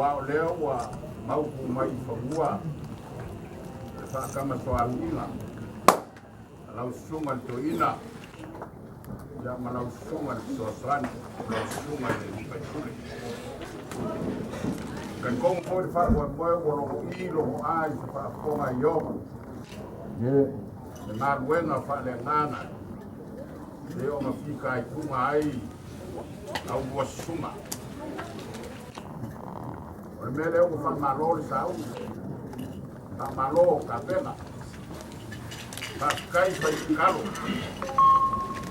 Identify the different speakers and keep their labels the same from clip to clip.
Speaker 1: Aua o lea ua maupu mai i fanua le faakamasualuiga a lau susuga i le toeaina ia ma lau susuga i le fesoasoani, lau susuga i le faipule. Talitonu foi le faamoemoe ua logo'i logo'a i se faafofoga a Ieova le galuega faaleagaga e ona fitaituga ai aulua susuga. O le mea lea ua faamalo le sauni, faamalo tapena, faafetai fai tatalo,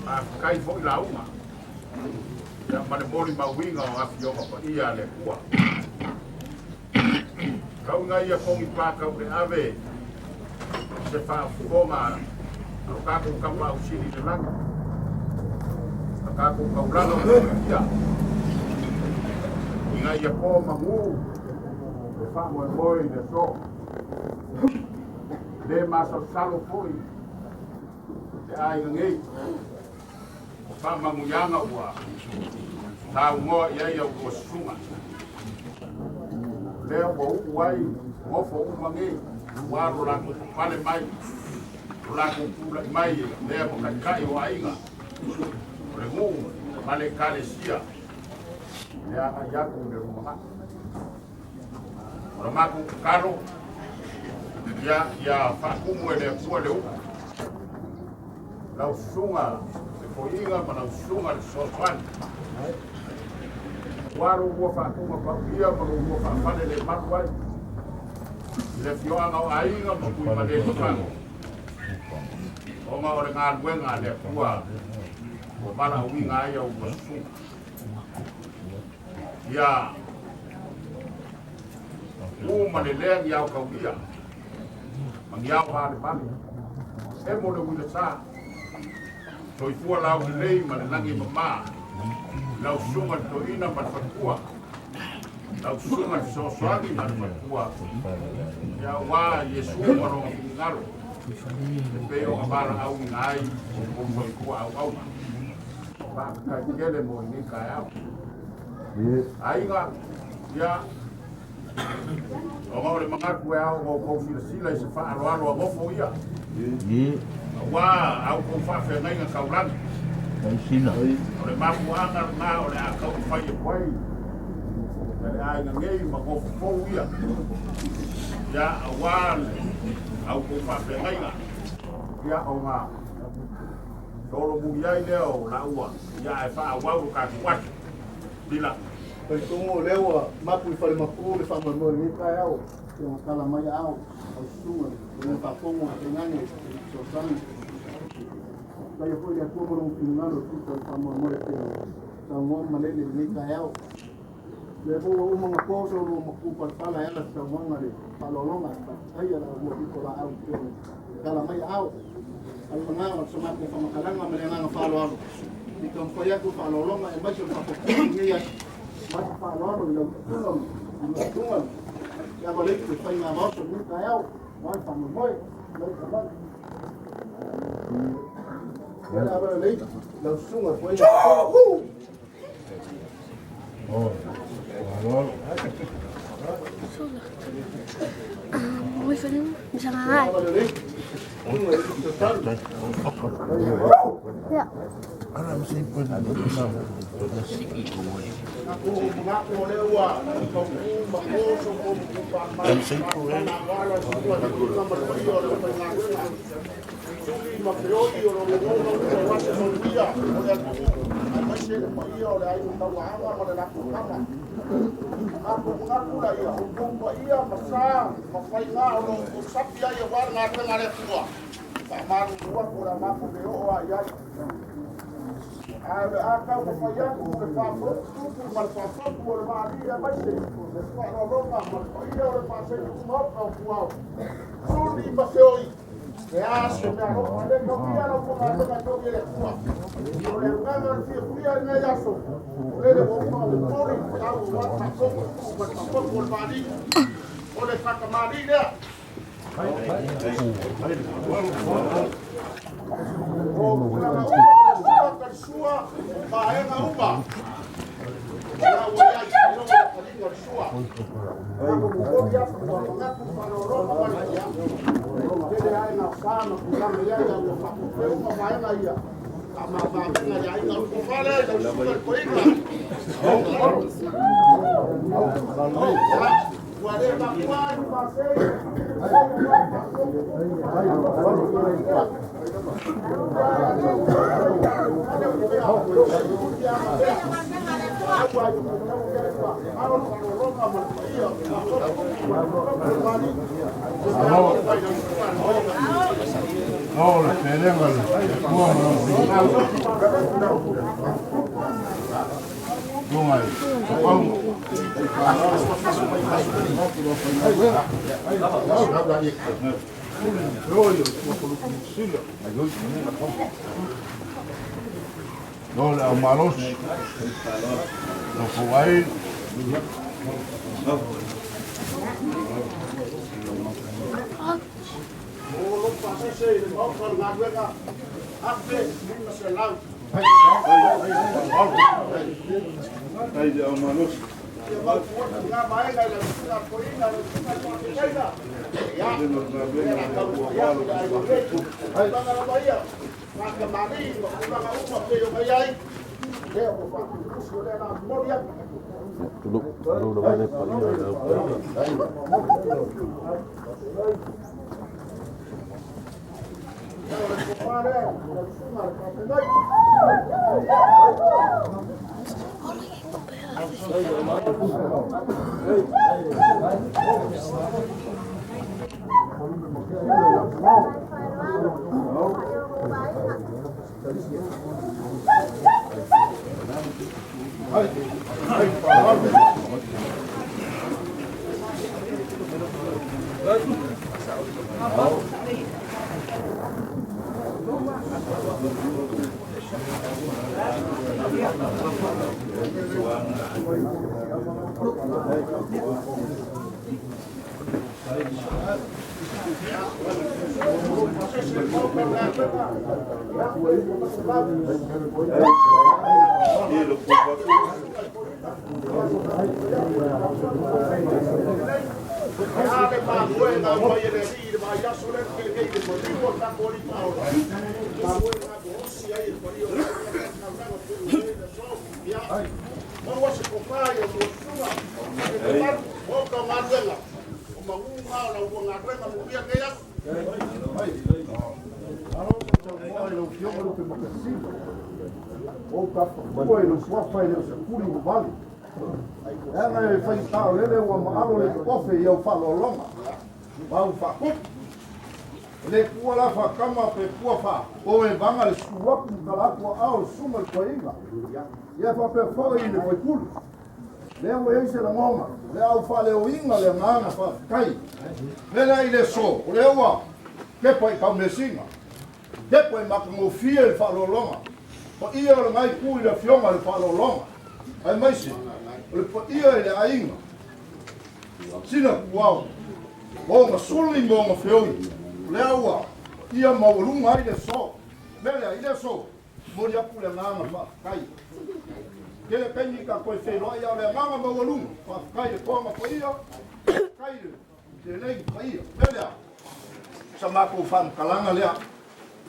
Speaker 1: faafetai foi lauga ia ma le molimauina o afioga paia a le Atua. Tauga ia togi pa tau le ave se faafofoga a lo tatou Tapaau Sili i le lagi, a tatou taulaga o ia ina ia po magu le faamoemoe i le aso. Le masalosalo foi le aiga nei o faamanuiaga ua saunoa i ai aulua susuga. Lea ua uu ai nofo uma nei ua lo latou papale mai, lo latou tula'i mai lea ma taitai o aiga o le nuu ma le ekalesia le agai atu i le lumanai. O le matou tatalo ia faatumu e le Atua le upu lau susuga le foiga ma lau susuga le fesoasoani ua lo lua faatuga paulia ma lo lua faafale le malu ai i le afioaga o aiga ma pui ma le fago ona o le galuega a le Atua ua valaauina ai au lua susuga. Ia u ma le lea ni ao kaulia ma ni ao valevale e mo le uila sa soifua lau lelei ma le lagi mamā lau susuga le toeaina ma le faletua, lau susuga le fesoasoani ma le faletua ia aua Iesu ma lona finagalo e pei ona valaauina ai o soifua auauna. Faafetai tele mo lenei taeao. Aiga, ia ona o le manatu e ao ona outou silasila i se faaaloalo a nofo ia aua au kou faafeagaiga taulagi. O le mafuaaga lena o le a taumafai atu ai le aiga nei ma nofo fou ia ia aua au kou faafeagaiga ia ona solomuli ai lea o laua ia ae faaauau lo tatou aso sila.
Speaker 2: Talitonu o lea ua mapu i fale mapu le faamoemoe i lenei taeao e ona tala mai aao au susuga le faafofoga a tainane le fesoasoani. Faia foi le Atua ma lona finagalo e tusa o le faamoemoe e pei ona saunoa ma malele i lenei taeao. Lea foi ua uma ona to sa lua mapu palapala e ala se saunoaga le faaaloaloga faafetaia la lua pitolaau e pei ona tala mai aao. A le agaga o se matou faamatalaga ma le agaga faaaloalo i taumafai atu faaaloaloga e maise o le faafofoga i lenei aso ma se faaaloalo i lau susuga ma lau susuga le avalei le faiga vaoso i lenei taeao ma le faamoemoe lau taavale. Le avalei lau susuga foaiga.
Speaker 3: Moi film misalnya.
Speaker 2: Avalei susuga i le
Speaker 3: Ya.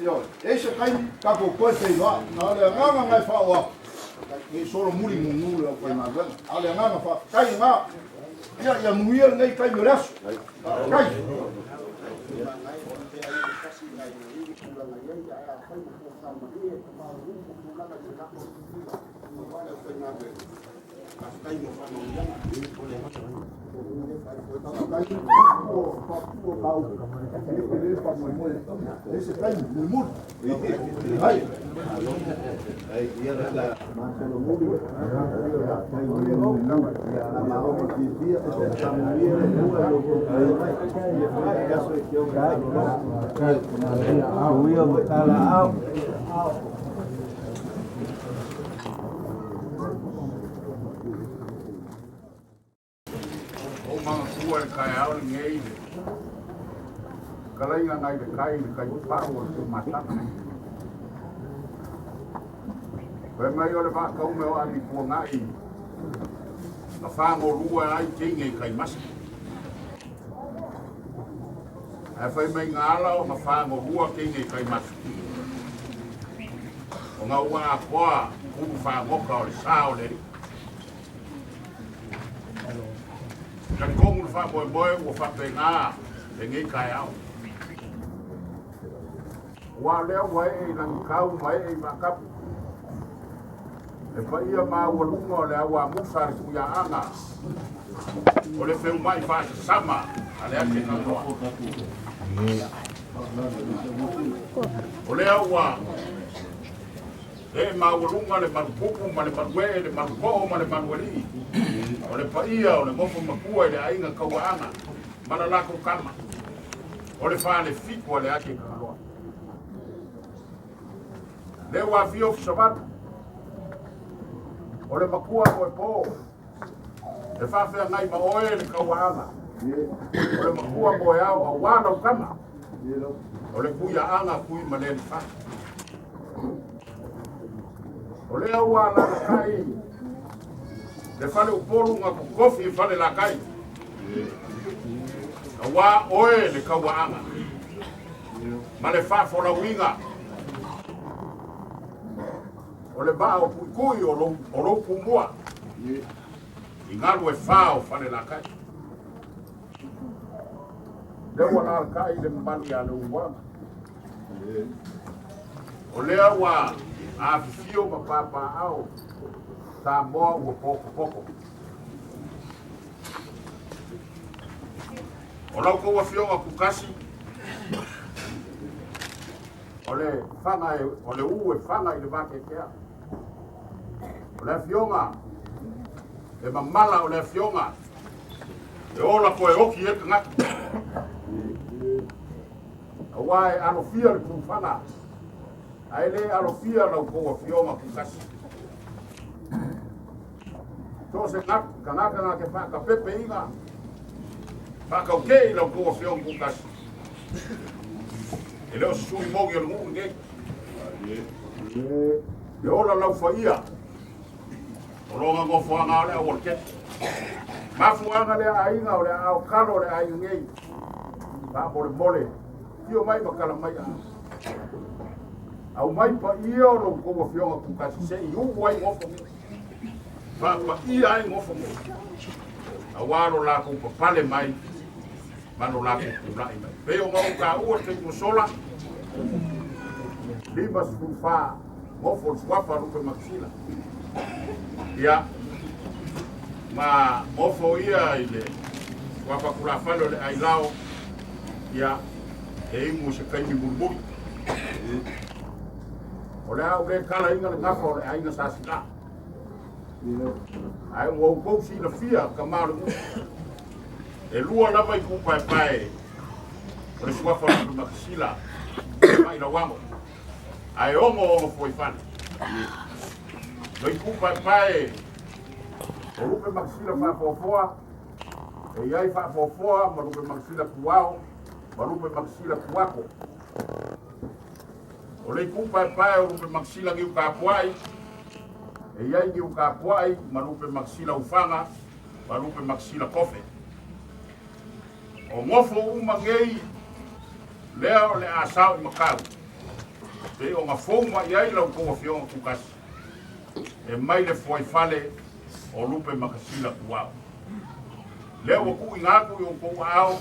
Speaker 2: Ioe, e i ai se taimi tatou toe feiloai, a o le agaga lena e faaoo atu, ne i solomuli gugu le aufaigaluega, a o le agaga faafetai lena. Ia, ia manuia lenei taimi o le aso. Faafetai.
Speaker 1: Ou manatua i le taeao lenei le kalaiga nai le tai i le tai papau o le Tuimatana. Fai mai o le vaataume o Amituanai na fagolua ai teine i taimasa. Ae fai mai na ala ona fagolua teine i taimasa. Ona ua atoa ulu fagota o le sa o le alii. Talitonu le faamoemoe ua faapena lenei taeao. Aua o lea ua ee i lagitau ma ee i vaatapu. Le paia maualuga o le auamusa a le Tuiaana, o le feumai faasasama a le ate kanoa. O lea ua Ee maualuga le malupupu ma le maluee, le malutoo ma le malualii, o le paia o le nofo matua i le aiga Tauaana ma la latou tama, o le falefitu a le ake Tagaloa. Lea ua afio Fisavalu, o le matua moepo, e faafeagai ma oe le Tauaana, o le matua moeao aua lau tama, o le Tuiaana Tuimalealiifano. O lea ua alalatai le fale Upolu na totofi i Falelatai. Aua oe le tauaaga ma le faafolauina o le vaa o Tuitui o lou tumua i galu e fa o Falelatai. Lea ua alalatai le mamalu ia Leulumoega. O lea ua afifio ma papaaao Samoa ua potopoto. O la outou afioga Kukasi, o le faga e, o le u e faga i le vateatea. O le afioga e mamala, o le afioga e ola toe oti e tagata. Aua e alofia le pulufana, ae le alofia la outou afioga Kukasi. So o se tagata na te faakapepeiga, faatautee i la outou afioga Kukasi, e le o se sui moni o le nuu lenei. E ola laufaia o lona nofoaga o le aualatele. Mafuaaga lea aiga o le aao kalo o le aiga nei. Faamolemole, afio mai ma tala mai aa. Aumai paia o lo outou afioga Kukasi se i uu ai gofo nei. Faapaia ai gofo nei. Aua lo latou papale mai ma lo latou tulai mai. Pei ona ou taua le taimi ua sola, 54 gofo o le suafa Lupe Makasila. Ia, ma gofo ia i le suafa tulafale o le Ailao, ia, e imu i se taimi mulimuli. O le a ou le talaina le gafa o le aiga Sasila. Ae ua outou silafia tama o le nuu. E lua lava itu paepae o le suafa o Lupe Makasila mai Lauano. Ae ono ono fuaifale. No itu paepae o Lupe Makasila faafoafoa, e i ai faafoafoa ma Lupe Makasila tuao ma Lupe Makasila tuako. O le itu paepae o Lupe Makasila niu tapuai, e i ai niu tapuai ma Lupe Makasila ufaga ma Lupe Makasila kofe. O gofo uma nei lea o le a sao i Makau. Pei o gafou mai ai la outou afioga Kukasi e mai le fuaifale o Lupe Makasila Tuao. Lea ua tuuina atu i outou aao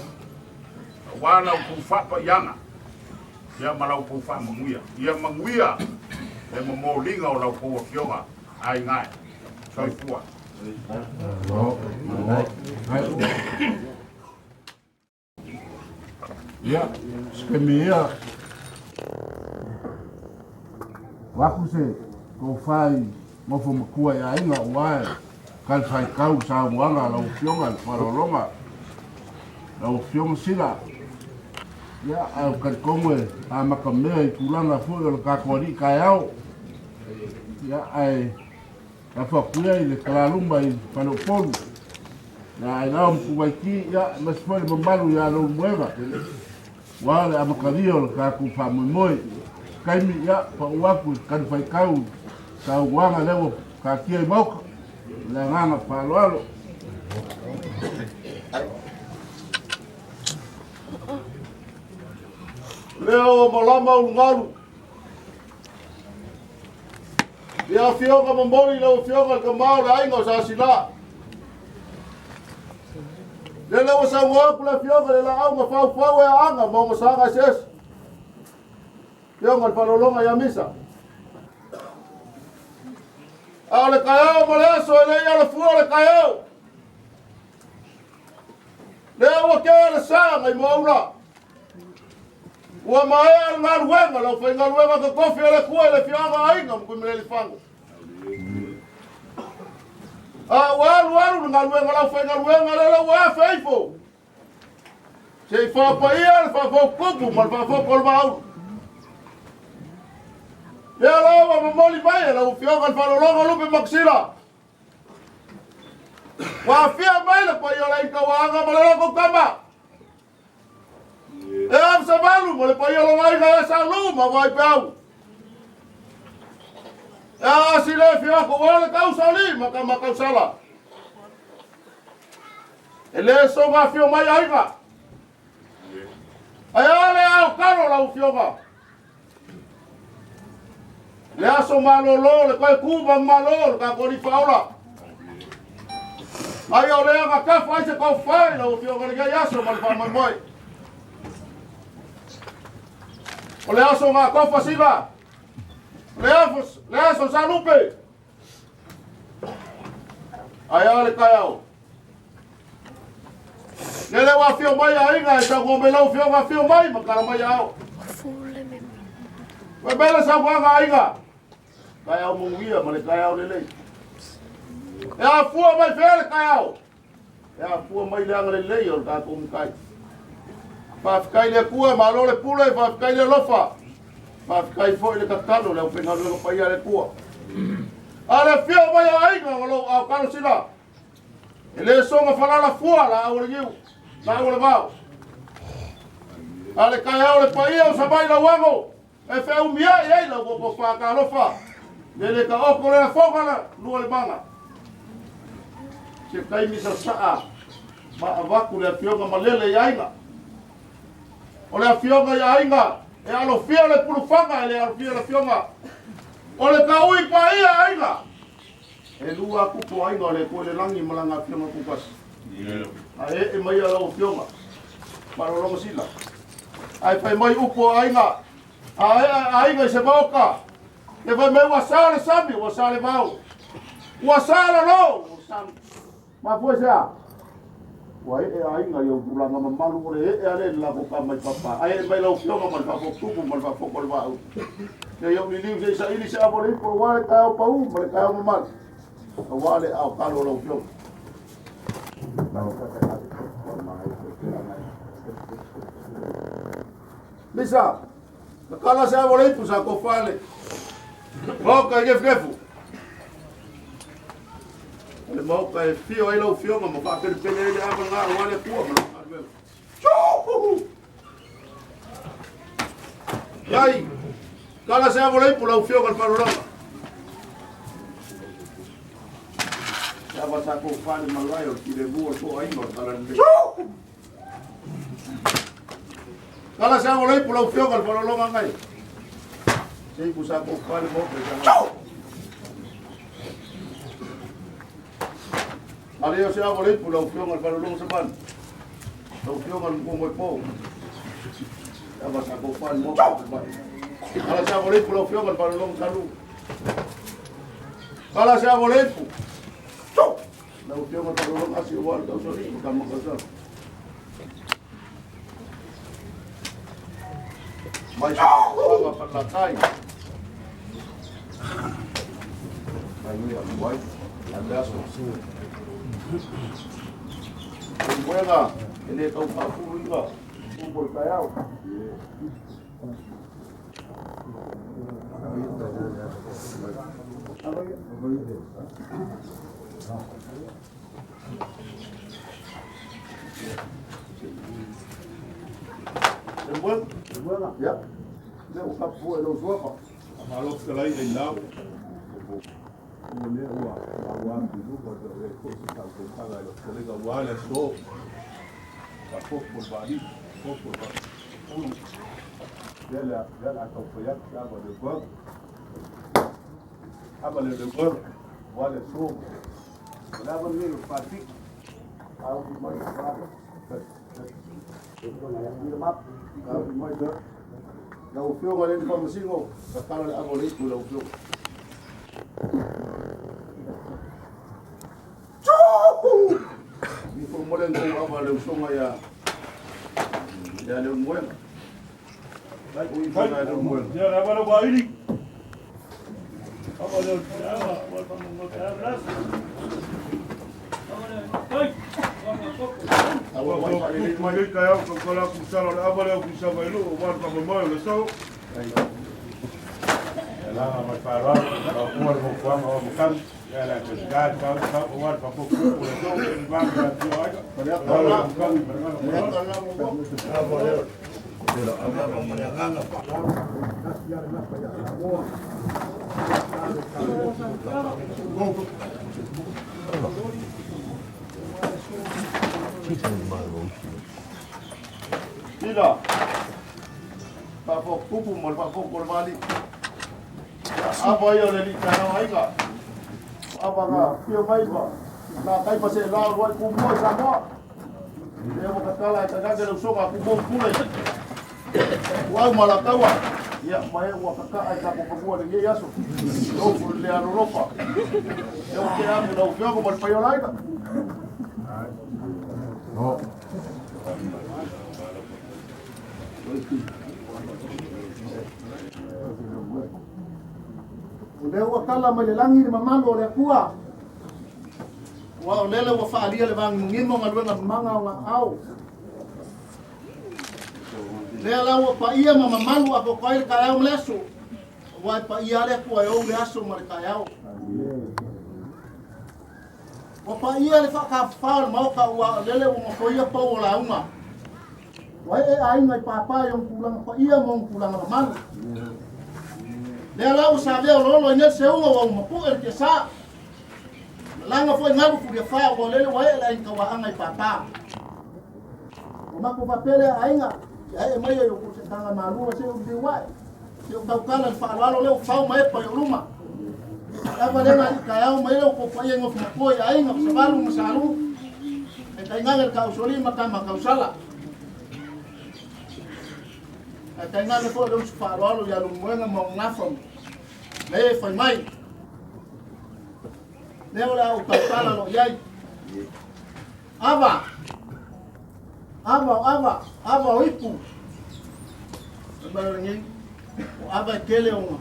Speaker 1: aua la outou faapaiaga ia ma la outou faamanuia. Ia manuia le momoliga o la outou afioga aiga e. Soifua.
Speaker 3: Ia, se taimi ia, o aku se tofa i nofo matua i aiga aua e talifaitau i saunoaga a lau Afioga i le faaaloaloga, lau Afioga Sila. Ia, ae ou te talitonu e amatamea i tulaga foi o le tatou alii taeao. Ia, ae lafo atu ia i le talaluma i Faleupolu. Ia ai lao ma Tuvaiti, ia, aemaise foi le mamalu ia Leulumoega, aua le amatalia o le tatou faamoemoe. Se taimi, ia, pau atu i le talifaitau saunoaga lea ua taatia i maota. Ma le agaga faaaloalo.
Speaker 4: Lea ua malama ulugalu. Ia afioga momoli lau afioga le tama o le aiga o Sasila. Lele ua saunoa atu le afioga le laau na faufau e aaga ma ona saga eseese. Afioga le faalologa ia Misa. A o le taeao ma le aso e le i alafua o le taeao. Lea ua kea le sa nai Moaula. Ua maea le galuega, le aufaigaluega totofi a le Atua i le afioaga o Aiga ma Tuimalealiifano. A ua alu alu le galuega a le aufaigaluega lea ua afe ifo. Se i faapaia le faafoutupu ma le faafopo o le vaaulu. Lea la ua momoli mai e lau Afioga i le Faalologo Lupe Makasila. Ua afia mai le paia o le Aiga Tauaga ma le latou tama. E Avesavalu ma le paia o lona aiga ia Salu ma Vaipeau. E aasi le fiako ua le tausaoli ma tama tausala. E le soga afio mai aiga. Ae a le ao kalo lau afioga. Le aso malolo le toe ku ma malo le tatou alii faaola. Ai o le aga tafa ai se taufai lau afioga lenei aso ma le faamoemoe. O le aso ngā tofa sila. O le aso, le aso sa lupe. Ai a le taeao. Lele ua afio mai aiga e saunoa mai lau afioga afio mai ma tala mai ao. Fai mai le saunoaga aiga. Taeao manuia ma le taeao lelei. E afua mai fea le taeao? E afua mai le agalelei o le tatou Matai. Faafetai le Atua, malo le pule, faafetai le alofa. Faafetai foi le tatalo le aufaigaluega paia a le Atua. A le afio mai o aiga o lou ao kalo sila. E le soga falala fua la au o le niu, la au o le vao. A le taeao le paia o Samai Lauago, e feaumiai ai lau popo whakalofa. Le le ka oko le afoga la lua le manga. Se taimi sa saa ma avaku le afioga malele i aiga. O le afioga i aiga e alofia le pulufaga e le alofia le afioga. O le taui paia aiga. E lua kupu aiga o le Atua i le lagi ma lana afioga tutasi. A ee mai a lau afioga, malologa sila. Ae fai mai upu o aiga, a ee aiga i se maota, le fai mai ua sa le sami, ua sa le vao, ua sa lalo, ua sa Mafua i se a? Ua ee aiga i ou tulaga mamalu o le ee a le latou tama i papa. Ae ee mai lau afioga ma le faafotutupu ma le faafofoga o le vaaulu. Se i ou liliu se i saili se ava o le ipu aua le taeao pau ma le taeao mamalu. Aua le aao kalo o lau afioga. Misa, na kala se ava o le ipu sa tofa le maoka i gefugefu. O le maoka e fio ai lau afioga ma faapelepele ai le ava lena aua le Atua ma lana galuega. Tjuhuhu! Iai, kala se ava o le ipu lau afioga i le faalolaga. Se ava sa tofa le malae o le filemu o le toaiga o le talalelei. Kala se ava o le ipu lau afioga i le faalologa ngai. Se ipu sa ko pale mo pe sa. Ale o se avo le ipu lau fionga le falolongo sa pan. Lau fionga le mkua moe po. Ava sa ko pale mo pe sa. Ala se avo le ipu lau fionga le falolongo sa lu. Ala se avo le ipu. Lau fionga le falolongo asi o wale tau soli ka maka sa. Mai sa ko palatai. Mai ni a wai. Aso. Buena, ele tau papu iga. Kumbo kayao. Buena? Buena. Ya. Le o kapu e lo suafa.
Speaker 1: Malo te lai e lau. O le ua, ua tu ko te le ko se ka ko ka lo kolega ua le so. Ka ko ko ba ni, ko ko ba. Ya la ya la ko ko ya ka ba de ko. Aba le de ko. Ua le so.
Speaker 4: La ba ni lo pati. Au mai pa. Au mai da. Lau fionga le famasingo, ka kala le avo le ipu lau fionga. Ni fo mole ngo ava le usonga ya ya le moenga. Lai o ifo na le moenga.
Speaker 1: Ya la ba ba ili. Aba le aba wa pa mo ka blas.
Speaker 4: Awa wai pa le
Speaker 1: Mai le ka au ko la ku sa le aba le ku sa vai lo wa pa mo mo le so. La ma pa ra ba ku mo kwa mo mo kam. Ya la ko ga ka ka wa pa ko ku le so ba ka ti ai ka.
Speaker 4: La Ila. Pa fo kupu mo pa fo ko mali. Aba ia le li kana aiga. Aba nga fio mai ba. La kai pa se la roi ku mo sa mo. Le mo ka tala ka ga le so ka ku mo pule. Wa malakawa. Ia mai ua ka ka ai ka ko ko le ye aso. O ku le aro ropa. Eu ke a me lo fio ko mo pa yo lai ka.
Speaker 3: No.
Speaker 2: O lea ua kala mai le lagi le mamalu o le Akua. Ua o lele ua faalia le vagigino galuega mamaga o gaao. Lea la ua paia ma mamalu a kokoai le taeao ma le aso. Ua e paia le Akua e ou le aso ma le taeao. Ua paia le faakafafā o le maoka ua o lele ua mafoia pau o lauga. Ua e aiga i pāpā i ona tulaga paia ma ona tulaga mamalu. Lea la ua savea o lolo i nei seuga ua umapu'e le tiasā. Malaga foi galu fuliafā ua lele ua ee le aiga tauaaga i pāpā. Ua matou faapea lea aiga, ia ee mai ai o kusetaga malua se uliuae. Se o taukala le faaaloalo lea ua fao ma epa i o luma. Ava lea na taeao mai le o paia i gofumatua i aiga o Savalu ma Salu. E tainage le kausoli ma tama kausala. E tainage foi le usu faaaloalo ia lumuega ma o gafa le e fai mai. Lea o le au tautala lo iai. Ava. Ava o ava. Ava o ipu. E mai o lenei. O ava e tele onga.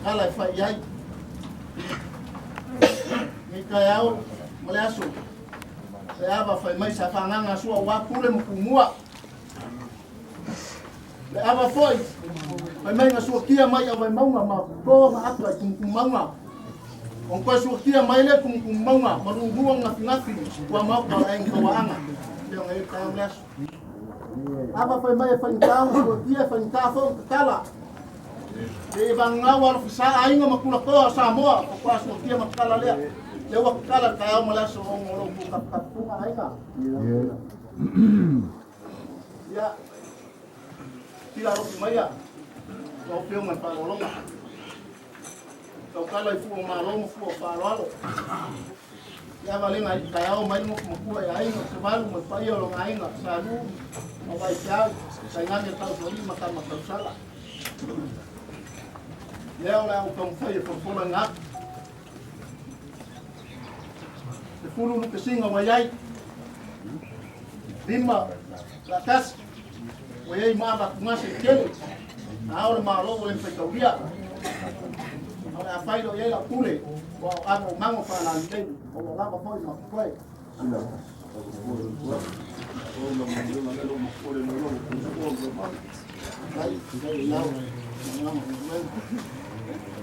Speaker 2: Kala e fai iai. Nei taeao ma le aso. E ava fai mai sa whaanganga sua ua pule ma kumua. Le ava foi. Fai mai nga sua kia mai a waimaunga ma toa ma ata i kumukumaunga. O koe sua kia mai le kumukumaunga ma rurua ngafi ngafi ua mauka o ainga kawaanga. Leo ngai taeao ma le aso. Ava fai mai e whaingā sua kia e whaingā fo kakala. E vangau alo fisa ainga makula koa Samoa o koa sua kia makala lea. Le ua kakala taeao ma le aso o ngolo ku kapunga ainga. Ia. Tila roki mai ia. Lau Afioga i le Faaaloaloga. Tautala i fua o malo ma fua o faaaloalo. Ia valega i taeao mai le nofo matua i aiga, Sevalu ma le paia o lona aiga, Salu ma Vaifeau, tainane Tausoalii ma Tama Tausala. Lea o le a ou taumafai e folafolaina atu. 10 lupesiga ua i ai, 5 laatasi ua i ai ma avatugase tele, a o le Malo ua le mafai taulia. A o le a fai loa i ai lau pule, ua o ava o mago faalalelei, o ua lava foi ma totoe.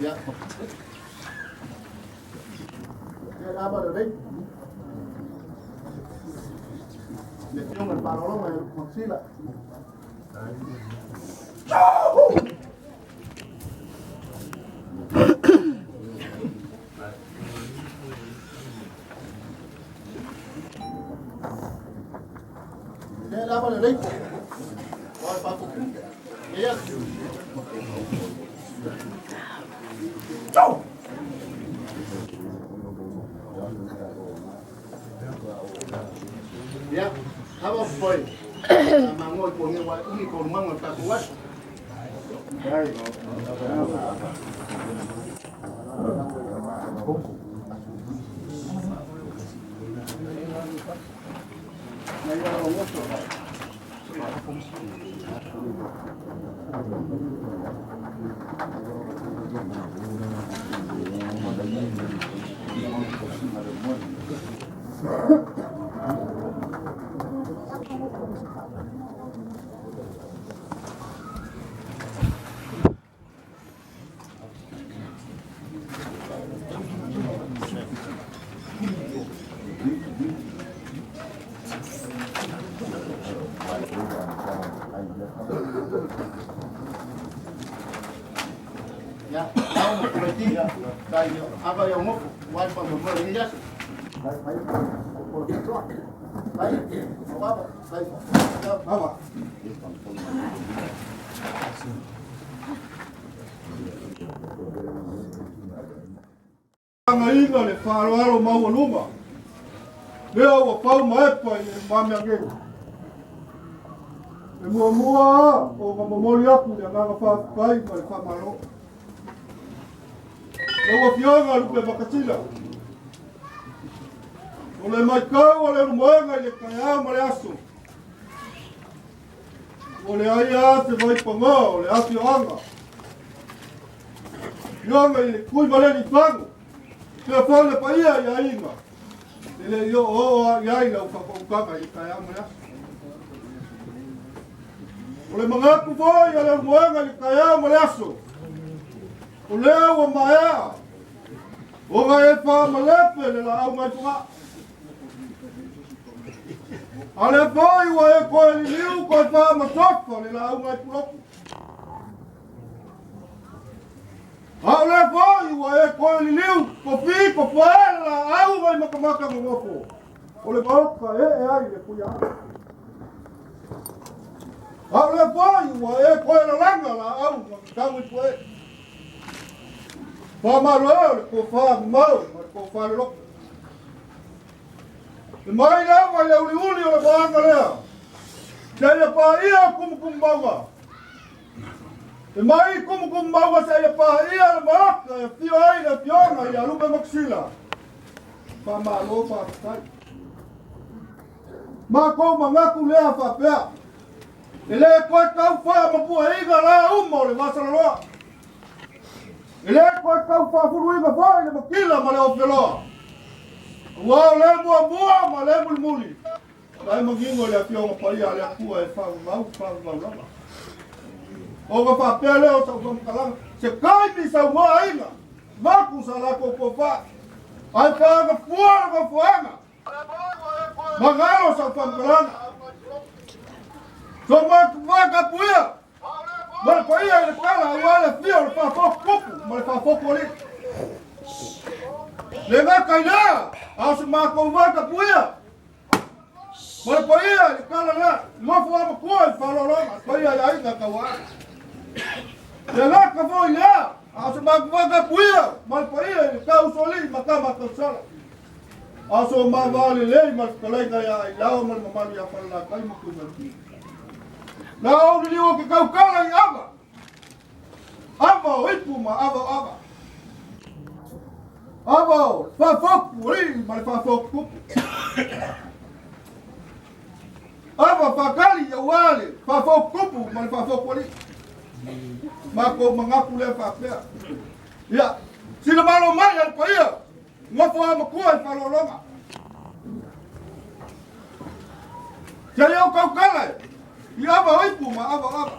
Speaker 2: Yeah. Le Afioga i le Faaaloaloga e Matusila. Lea lava le leiko. O le faatupu. Ia. Ia, ava foi. Mango i ko wa umi ko mango ta ko waso. Mai ia o ngoso. Ia, au ma kuraiti, kai ava ia ngofo, wai pa mo mo ia. Kai kai ko ko Kai, ava, kai. Ava.
Speaker 5: Agaiga le faaaloalo maualuga lea ua pau ma epa i le lumamea nei. E muamua ona momoli atu le agaga faafetai ma le faamalo. Lau Afioga Lupe Makasila, o le matau a le ulumoega i le taeao ma le aso, ua leai lava se vaipagoa o le afioaga. Afioga i le Tuivaleni Fago, pea foi le paia i aiga, e le i oooo lava i ai lau faatautaga i le taeao ma le aso. O le manatu foi a le ulumoega i le taeao ma le aso, o lea ua maea ona e faamalepe le laau mai Fogaa. A lea foi ua e toe liliu toe faamasofa le laau mai Pulotu. A o lea foi ua e toe liliu tofi tofoe le laau mai Matamata nonofo o le maota e ee ai le Tuiaana. A o lea foi ua e toe lalaga laau na tau i puee. Faamalo o le tofa mamao ma le tofa loloto. E mai lava i le uliuli o le moaga lea, seia paia kumukumumauga. E mai kumukumumauga seia paia le maota e afio ai le afioga ia Lupe Makusila. Faamalo faafetai. Matou manatu lea faapea, e le toe tau faamapueina la uma o le vasalaloa. E le toe tau faafuluina foi le matila ma le ofeloa. Aua o le muamua ma le mulimuli, la e manino i le Afioga Paia a le Atua e faavavau, faavavau lava. Ona faapea lea o sau faamatalaga, se taimi saunoa aiga, vaku sa latou tofa, ae faagafua le nofoaga, magalo sau faamatalaga. So vakapuia, ma le paia i le tala aua le afio o le faafotu tupu ma le faafotu alii. Le gata i lea, a o se matou vakapuia, ma le paia i le tala lea, nofo amatua i faaaloaloga, paia i aiga tauaaga. Le laka foi lea, a o se mafuaaga puia ma le paia i le tausoalii ma tama a tausala. A o so mava lelei ma le fetalaiga ia Ailao ma le mamalu ia Falelatai ma Tuivalapii. Na ou liliu o ke taukala i ava, ava o ipu ma ava o ava. Ava o le faafoku alii ma le faafoku tupu. Ava faakali aua le faafoku tupu ma le faafoku alii. Matou manatu lea faapea. Ia, sila malo mai a le paia, nofo a matua i faalologa. Se i ou tautala e, i ava o ipu ma ava o ava.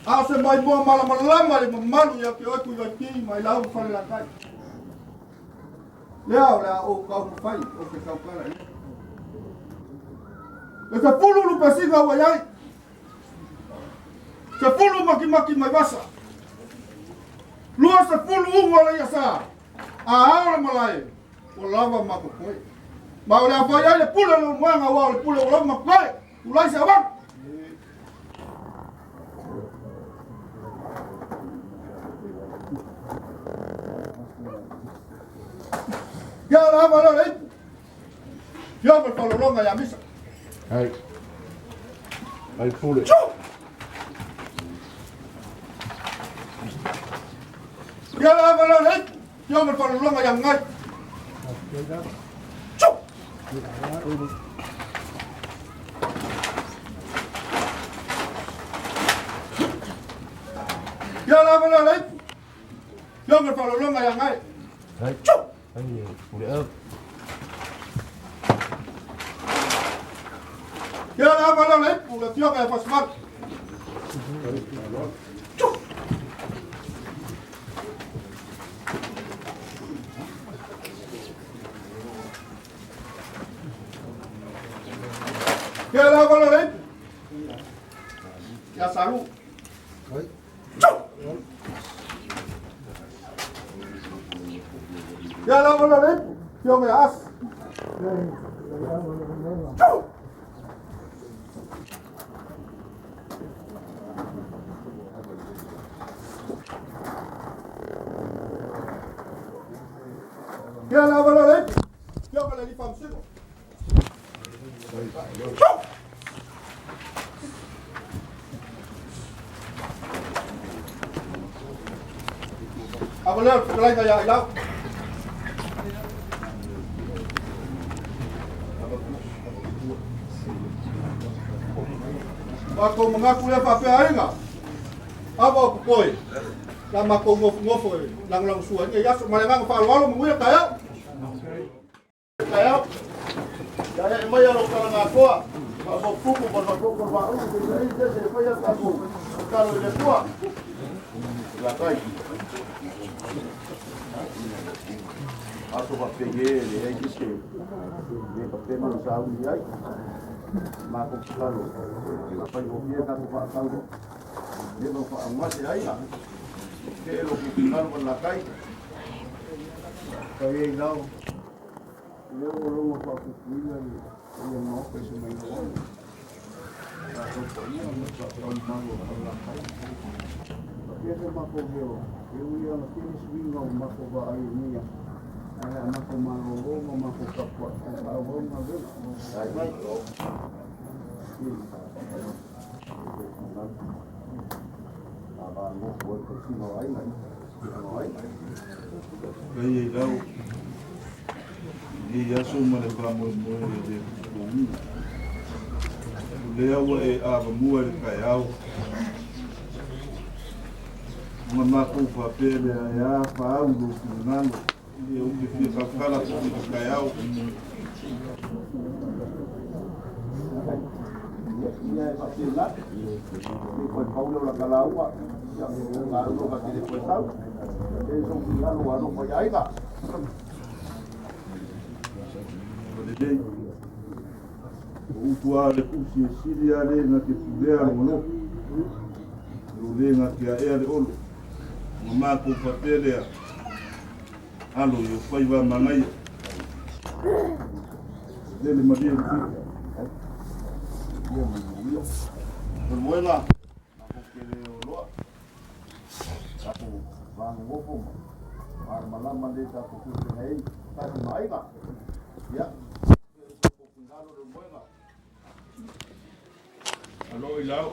Speaker 5: A o se maimoa malamalama le mamalu ia te oe Tuivaiti ma Ilau ma Falelatai. Lea o le a ou taumafai ou te tautala i ai. E 10 lupesiga ua i ai. 10 makimaki mai vasa. 20 ugu o le iasa. A ao le malae, ua lava ma totoe. Ma o le a fai ai le pule o le moega aua o le pule ua lava ma totoe. Tulai se awaga. Ia la ava lea o le ipu. Ia ma le faalologa ia Misa.
Speaker 3: Hai. Hai pule.
Speaker 5: Ia la ava lea o le ipu. Ia ma le faalologa ia Ngai. Ia la ava lea o le ipu. Ia ma le faalologa ia Ngai.
Speaker 3: Hai. Hai pule.
Speaker 5: Ia le ava lea o le ipu, le afioga ia Fasimalu. Ia le ava lea o le ipu. Ia Salu. Ia le ava lea o le ipu, afioga ia Asi. Ia le ava lea o le ipu, afioga i le alii faamasino. Ava lea o le fetalaiga ia Ailau. Matou manatu lea faapea aiga, ava o totoe, la matou nofonofo e lagolagosua ai nei aso. Ma le agaga faaaloalo, manuia taeao.
Speaker 4: Taeao. Ia ee mai a lou talagatoa, faafotutupu ma le faafotu o le vaaulu, se i saili se isi e fai a tatou tatalo i le Atua. Latai. Aso faapenge e leai se isi e le tapena ona sauni ai. Matou tatalo, faigofie tatou faatau le ma faaaugase aiga. Ke lo ku finalo ma latai.
Speaker 2: Fai ai lau. Lea ua logo faapuipuiga le paia o le Maota i se mailoaga. Tatou paia ma taumalu o Falelatai. Faapea se matou leo, e ui lava ina tele suiga ua matou vaai i lenei aso, ae o le a matou malolo ma matou tapuai ae faaauau le galuega.
Speaker 3: Fai ai lau i lenei aso ma le faamoemoe e le pupuina. O lea ua e avamua i le taeao, ona matou faapea lea, e a faau i lou finagalo, e ou te fia tautala foi i le taeao.
Speaker 4: Ia e faapena, le toe pau lea o la ta lauga, ia, lauga ka te le toe sau. E sou finagalo ua alofa i aiga.
Speaker 3: Lelei. O upu a le tusi e sili a le na te pulea le malofi. Lo le na te aea le olo. Ma matou faapea lea, alo i o faiva manaia. Lele malie le fita.
Speaker 4: Ia manuia. O le moega, matou te le o loa. Vanonofo ma malamalama lenei tatou feofegai ai tasi ma aiga. Ia, finagalo le moega.
Speaker 1: Alo i lau.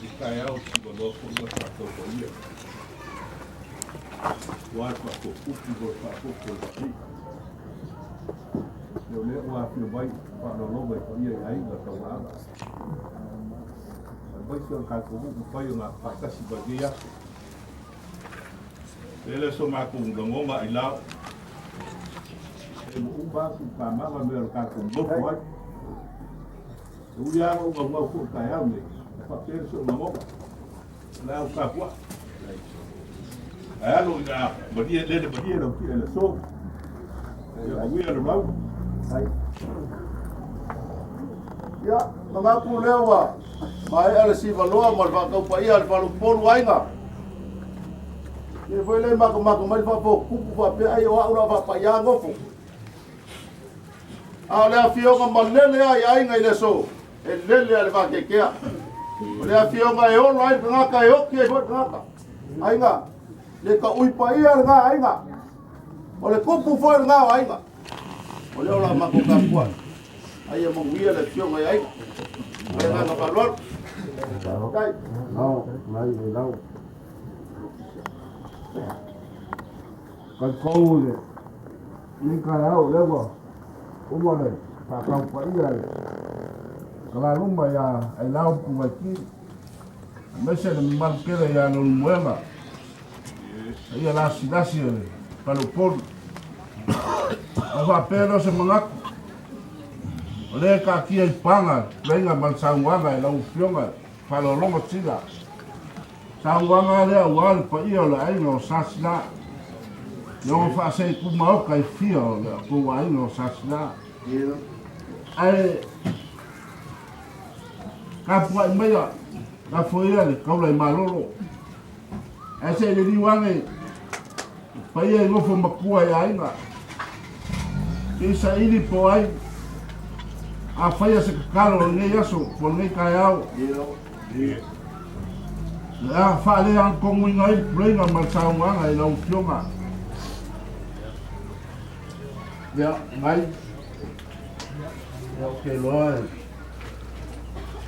Speaker 1: I taeao sivaloa foi ua tatou paia. Ua le faafopupu ma le faafopo o le paia. Leo lea ua afio mai faaaloaloga i paia i aiga tauaava. Aemaise o le tatou nuu mafai ona faatasi mai lenei aso. E le so matou lagona i lau. E ua uma atu i pamaga mea o le tatou nofo ai. E ui lava ua naunau foi i le taeao nei, e faapea le sou lagona. O le a ou tapuai. Ae alo ina malie lele malie lau tia i le aso. Ia manuia le mau.
Speaker 4: Ia, manatu lea ua maea le sivaloa ma le faataupaia a le faleupolu aiga. Ia foi le matamata mai le faafotupu faapea ai o au la faapaia nofo. A o le afioga malele a i aiga i le aso, e lele a le vakeakea. O le afioga e ola ai le tagata e oti ai foi le tagata. Aiga, le taui paia lena aiga. O le tupu foi lena o aiga. O lea o la matou tapuai. Ai e manuia le afioga i aiga. Ma le agaga faaaloalo. Faafetai.
Speaker 3: Lau, mai le lau. Tatou le nei taeao lea ua uma le faataupaia le kalaluma ia Ailao Puvaiki aemaise le mamalu tele ia Leulumoega ia lasilasi o le faleupolu. Ona faapea lea o se manatu, o lea e taatia i paga tuleiga ma le saunoaga i lau Afioga Faaaloaloga Sila. Saunoaga lea aua le paia o le aiga o Sasila. E ono faaseiku maota e fia o le tou aiga o Sasila. Ae tapuai maia lafo ia le taula i malolo. Ae se i liliu ane paia i nofo matua i aiga. Se i saili po ai a faia se tatalo o lenei aso po o lenei taeao. Le a faaleagotonuina ai le pulega ma le saunoaga i lau Afioga. Ia, ngai. Ia, ou te iloa e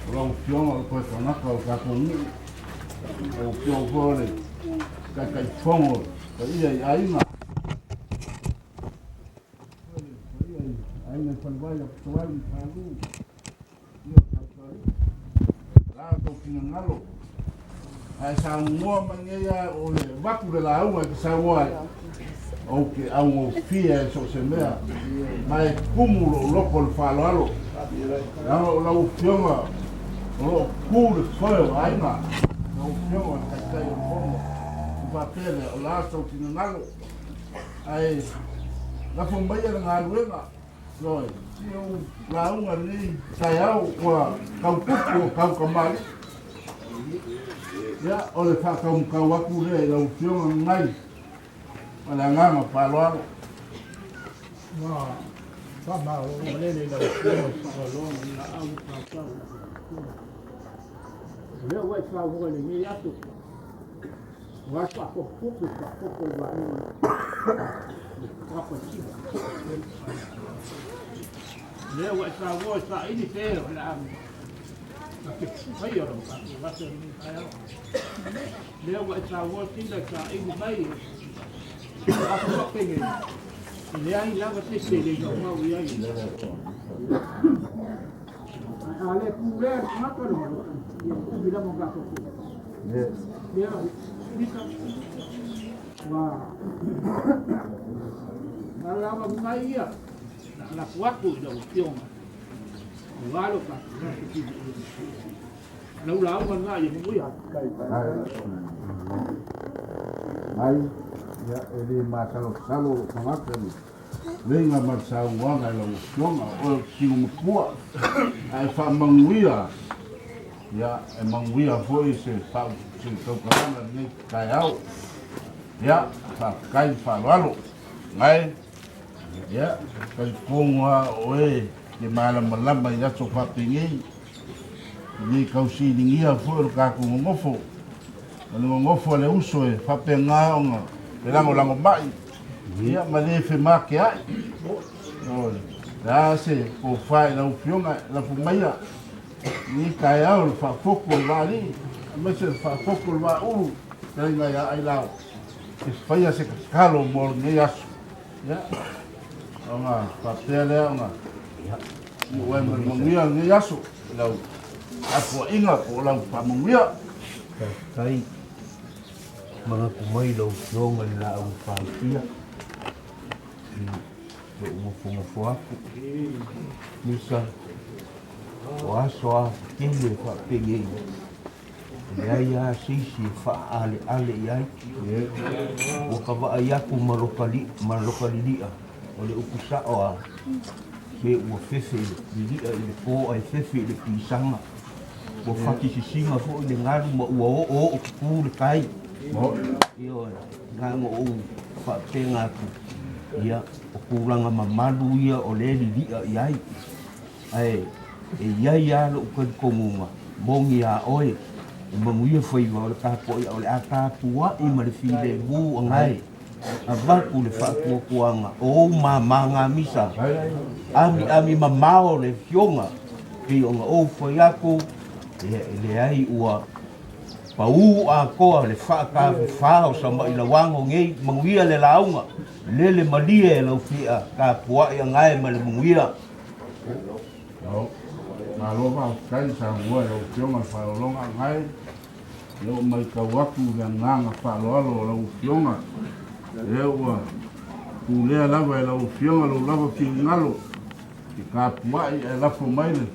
Speaker 3: o lau Afioga o le toe tagata o le tatou nuu. Lau Afioga foi o le Taitaifono o le paia i aiga. Paia i aiga i Falevai, Apotowai, Palu. La tou finagalo ae saunoa mai nei a o le avatu le lauga e te saunoa ai ou te augofie ai so o se mea ma e tumu lou loto i le faaaloalo leaga o lau afioga o lo o tu le foe o aiga lau afioga o le taitai o le fono ona faapea lea o le a sou finagalo ae lafo maia le galuega Ioe, si ou lauga lenei taeao ua tau tupu o tau kamali'i. Ia, o le faataumatau atu lea i lau Afioga Ngai ma le agaga faaaloalo.
Speaker 6: Ua faamalo malele i lau Afioga i faaaloaloga i laau ma tautau. O lea ua e saunoa i lenei aso, ua faafofogo faafofogo i vaega Papa Sila. O lea ua e saunoa i saili se o le a na te faia o lau tatou aso i lenei taeao. O lea ua e saunoa Sila i saili mai o aso faapenei, e leai lava se isi e le naunau i ai. Ae a le pulea le tagata le malosi, ia umi lava ona tatou pule. Ia, Lisa, ua lava mai ia, na lafo atu i lau Afioga, aua lo tatou aso filifili. Lau lauga lena ia manuia.
Speaker 3: Mai, ia, e le masalosalo lou tagata i le leiga ma le saunoaga i lau Afioga, o oe o le tino matua, ae faamanuia, ia, e manuia foi se se tautalaga i lenei taeao. Ia, faafetai le faaaloalo. Ngai, ia, talitonu lava o oe e te malamalama i aso faapenei, e le tau siligia foi o le tatou nonofo. Ma le gogofo a le uso e faapena ona felagolagomai, ia ma le femakea'i. O le a se tofa i lau Afioga e lafo maia i lenei taeao i le faafotu o le vaalii, aemaise le faafotu o le vaaulu, fetalaiga ia Ailao, e faia se tatalo mo lenei aso. Ia, ona faapea lea ona iu ai ma le manuia lenei aso i lau tapuaiga po o lau faamanuia.
Speaker 7: Faafetai manatu mai lau Afioga i le Laau Pasia i lou nofonofo atu. Misa, o aso a tele faapenei E leai lava se isi e faaaleale i ai. Ua ka vaai atu ma loka lili'a, o le upu sa'o a, se ua fefe lili'a i le po ae fefe i le pisaga. Ua fati sisiga foi le galu ma ua oooo tutu le tai. Ioe, na ona ou faapena atu, ia, o tulaga mamalu ia o lea e lili'a i ai. Ae e i ai lava lou talitonuga, moni a oe, e manuia faiva o le tapuaiga o le a tapuai ma le filemu agae, avatu le faatuatuaga o ou mama gamisa, amiami mamao le afioga, pei ona ou fai atu, ia e leai ua pau atoa le faatafafa o Samailauano nei, manuia le lauga, lele malie e lau fia tapuai agae ma le manuia.
Speaker 3: Malo faafetai saunoa i lau Afioga i le Faaaloaloga Agai. O lea ua matau atu i le agaga faaaloalo o lau Afioga, lea ua pulea lava e lau Afioga lou lava finagalo i tapuai ae lafo mai le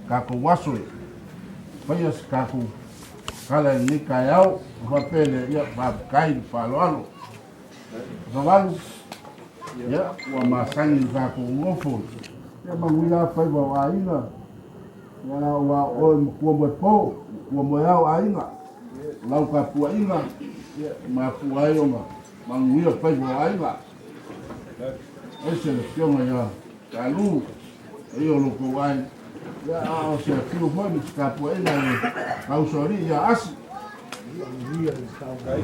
Speaker 3: tatou aso e faia se tatou tala i lenei taeao. Ona faapea lea, ia faafetai i le faaaloalo. Savalu, ia, ua masani i tatou nofo, ia manuia faiva o aiga, ia ua oe matua moe po, matua moe ao aiga, o lau tapuaiga, ia, mafua ai ona manuia faiva o aiga. Aemaise le afioga ia Talu, ia o lo tou aiga, ia, a o se afio foi ma se tapuaiga a le Tausoalii ia Asi. Kai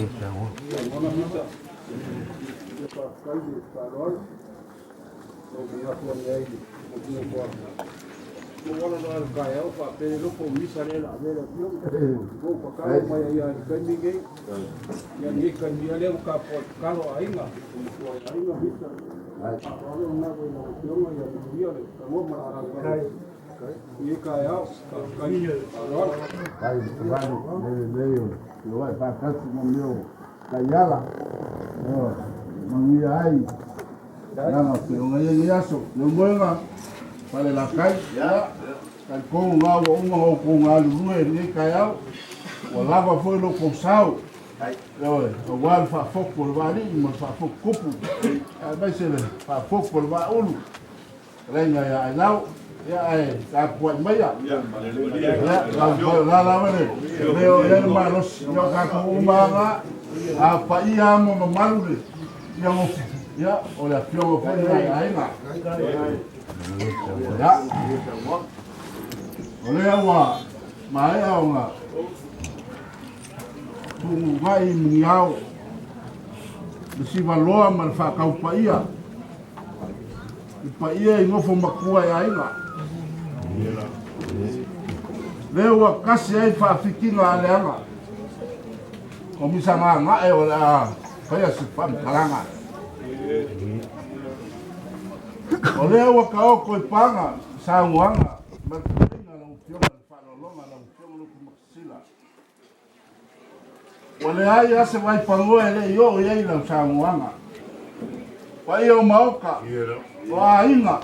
Speaker 3: valu lele lei o le wai whakatasi mo mea o Kaiala. Manuia ai. Nanga o te onga ia i aso. Le moenga, pale la kai. Ia, kai kou ngā ua uma o kou ngā lulue nei kai au. Ua lava foi lo kou sao. Ioe, aua le faafoku o le vaalii ma le faafoku kupu. Aemaise le faafoku o le vaaulu. Fetalaiga ia Ailau, ia ae tapuai maia. Ia, la lava le leo i ai le malosi. Ia o tatou uma lava, a paia ma mamalu le ia gofu. Ia, o le afioga foi lena i aiga. Ia, o lea ua maea ona tuugai muniao le sivaloa ma le faataupaia. I paia i nofo matua e aiga. Lea ua kasi ai faafikiga a leaga. O misagagae o le a faia se faamatalaga. O lea ua taoto i paga saunoaga ma le tuleiga a lau Afioga i le Faaaloaloga lau Afioga Lotu Makasila. Ua leai lava se vaipanoa e le i oo i ai lau saunoaga. Paia o Maota, o aiga,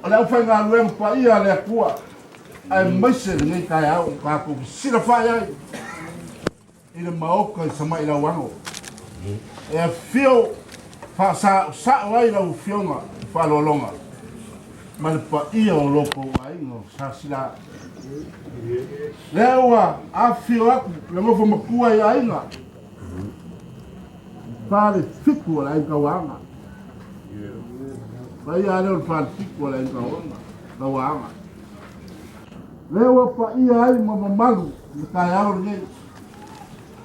Speaker 3: o le aufaigaluega paia a le Atua, aemaise lenei taeao ua tatou fesilafai ai i le Maota i Samailauano. E afio faasaosao ai lau Afioga i Faaaloaloga ma le paia o lo tou aiga o Sasila. Lea ua afifio atu le nofo matua i aiga, falefitu o le aiga Tauaga. Paia lea o le falefitu o le aiga Tauaga. Lea ua paia ai ma mamalu le taeao lenei.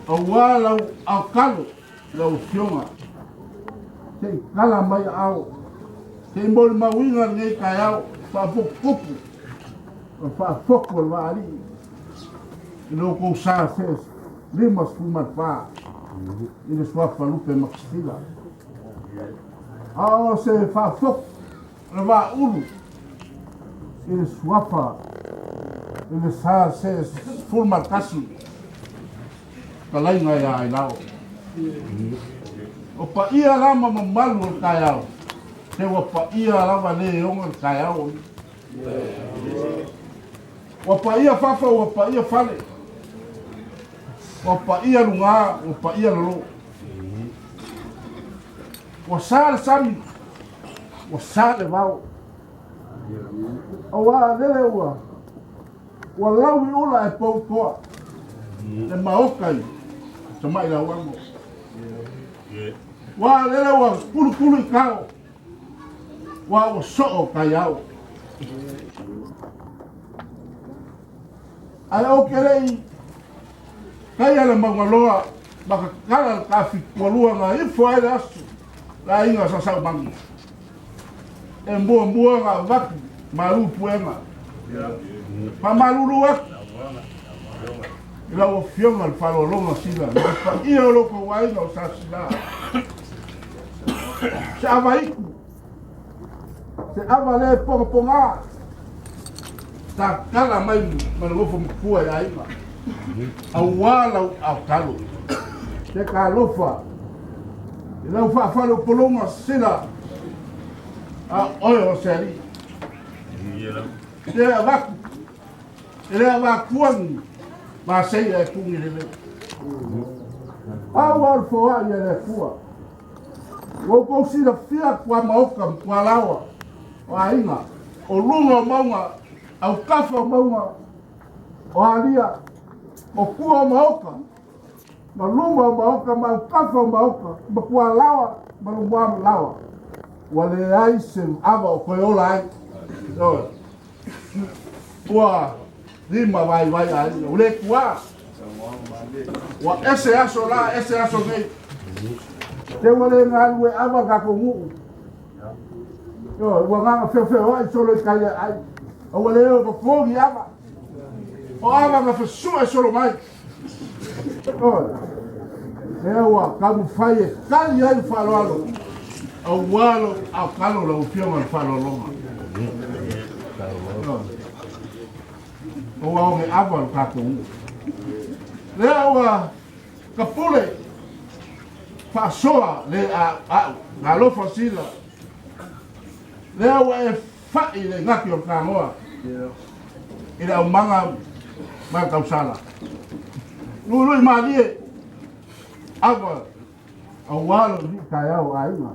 Speaker 3: Auā lau aokalo lau Afioga, se i kala mai aao, se i molimauina lenei taeao faaputuputu o le faafotu o le vaalii i lo outou sa se 54 i le suafa Lupe Makasila. A o se faafotu o le vaaulu i le suafa i le sa se 11 talaiga ia Ailao. O paia la ma mamalu o le taeao, se ua paia lava le oga le taeao. Ua paia fafo, ua paia fale, ua paia luga, ua paia lalo. Ua sa le sami, ua sa le vao. Auā lele ua ua lau i ula e pou toa le maoka i tamai lauago. Ua lele ua kulukulu i kao, ua ua soo kaiao. Ae ou te le i taia le maugaloa ma kakala le tafitualua na ifo ai le aso le aiga sa Saumanu. E muamua na avatu malu puega. Faamalulu atu i lau Afioga i le faaaloaloga Sila ma le paia o lo outou aiga o Sasila. Se avaitu Se ava le pogapogā, tatala mai ma le nofo matua i aiga, auā lau aotalo. Se talofa i lau faafaleupoluga sila a oe o se alii. Se avatu, e le avatua ni masei ae tugi lelei. Pau lava o le foai a le Atua. Ua outou silafia tuamaota ma tualaoa o aiga, o luga o mauga, autafa o mauga, o alia, o tua o maota, ma luma o maota, ma autafa o maota, ma tualaoa, ma lumuamalaoa. Ua leai se ava o toe ola ai. Ioe. Ua lima vaivai aiga, ua le tuā. Ua ese aso la, ese aso nei. Te ua le galue ava le tatou nuu. Ioe, ua gaga feofeoai solo i tai ai. A ua le o totogi ava. O ava na fesue solo mai. Ioe. Lea ua taumafai e tali ai le faaaloalo aua lou aotalo lau Afioga i le faaaloaloga. Ioe. Ua oge ava lo tatou nuu. Lea ua tapule faasoa le a'ua'u galofa sila. Lea ua e fa'i le gati o le tanoa i le aumaga ma le tausala. Luilui malie ava aua lou lii taeao aiga.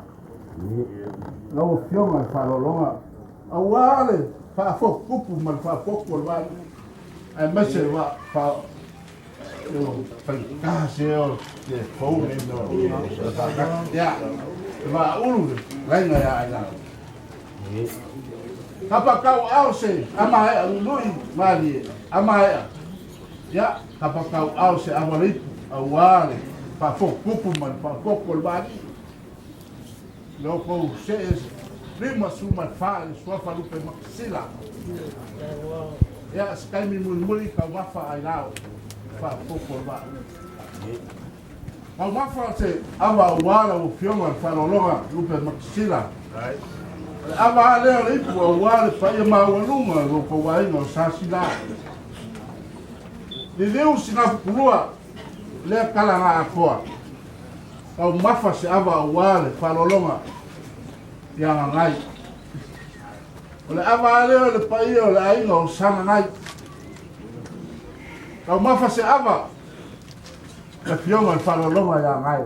Speaker 3: Lau Afioga i le faaaloaloga, aua le faafotutupu ma le faafotu o le vaalii, aemaise le vaa faigata se o te fou nei mea o faatasi. Ia, le vaaulu le laina ia Ailao. Kapakau ao se amaea luilui malie, amaea. Ia, kapakau ao se awaleipu, aua le faafotutupu ma le faafotu o le vaalii. Lo kou see 54 i le suafa Lupe Makasila. Ia, se taimi mulimuli taumafa Ailao, faaopoopo le vaa. Taumafa se ava aua lau Afioga i le faaaloaloga Lupe Makasila. O le ava lava lea o le ipu aua le paia maualuga o lo outou aiga o Sasila. Liliu Sinafutulua, lea tala na atoa. Taumafa se ava aua le faaaloaloga ia Gagai. O le ava lava lea o le paia o le aiga o Sagagai. Taumafa se ava le afioga i le faaaloaloga ia Gae.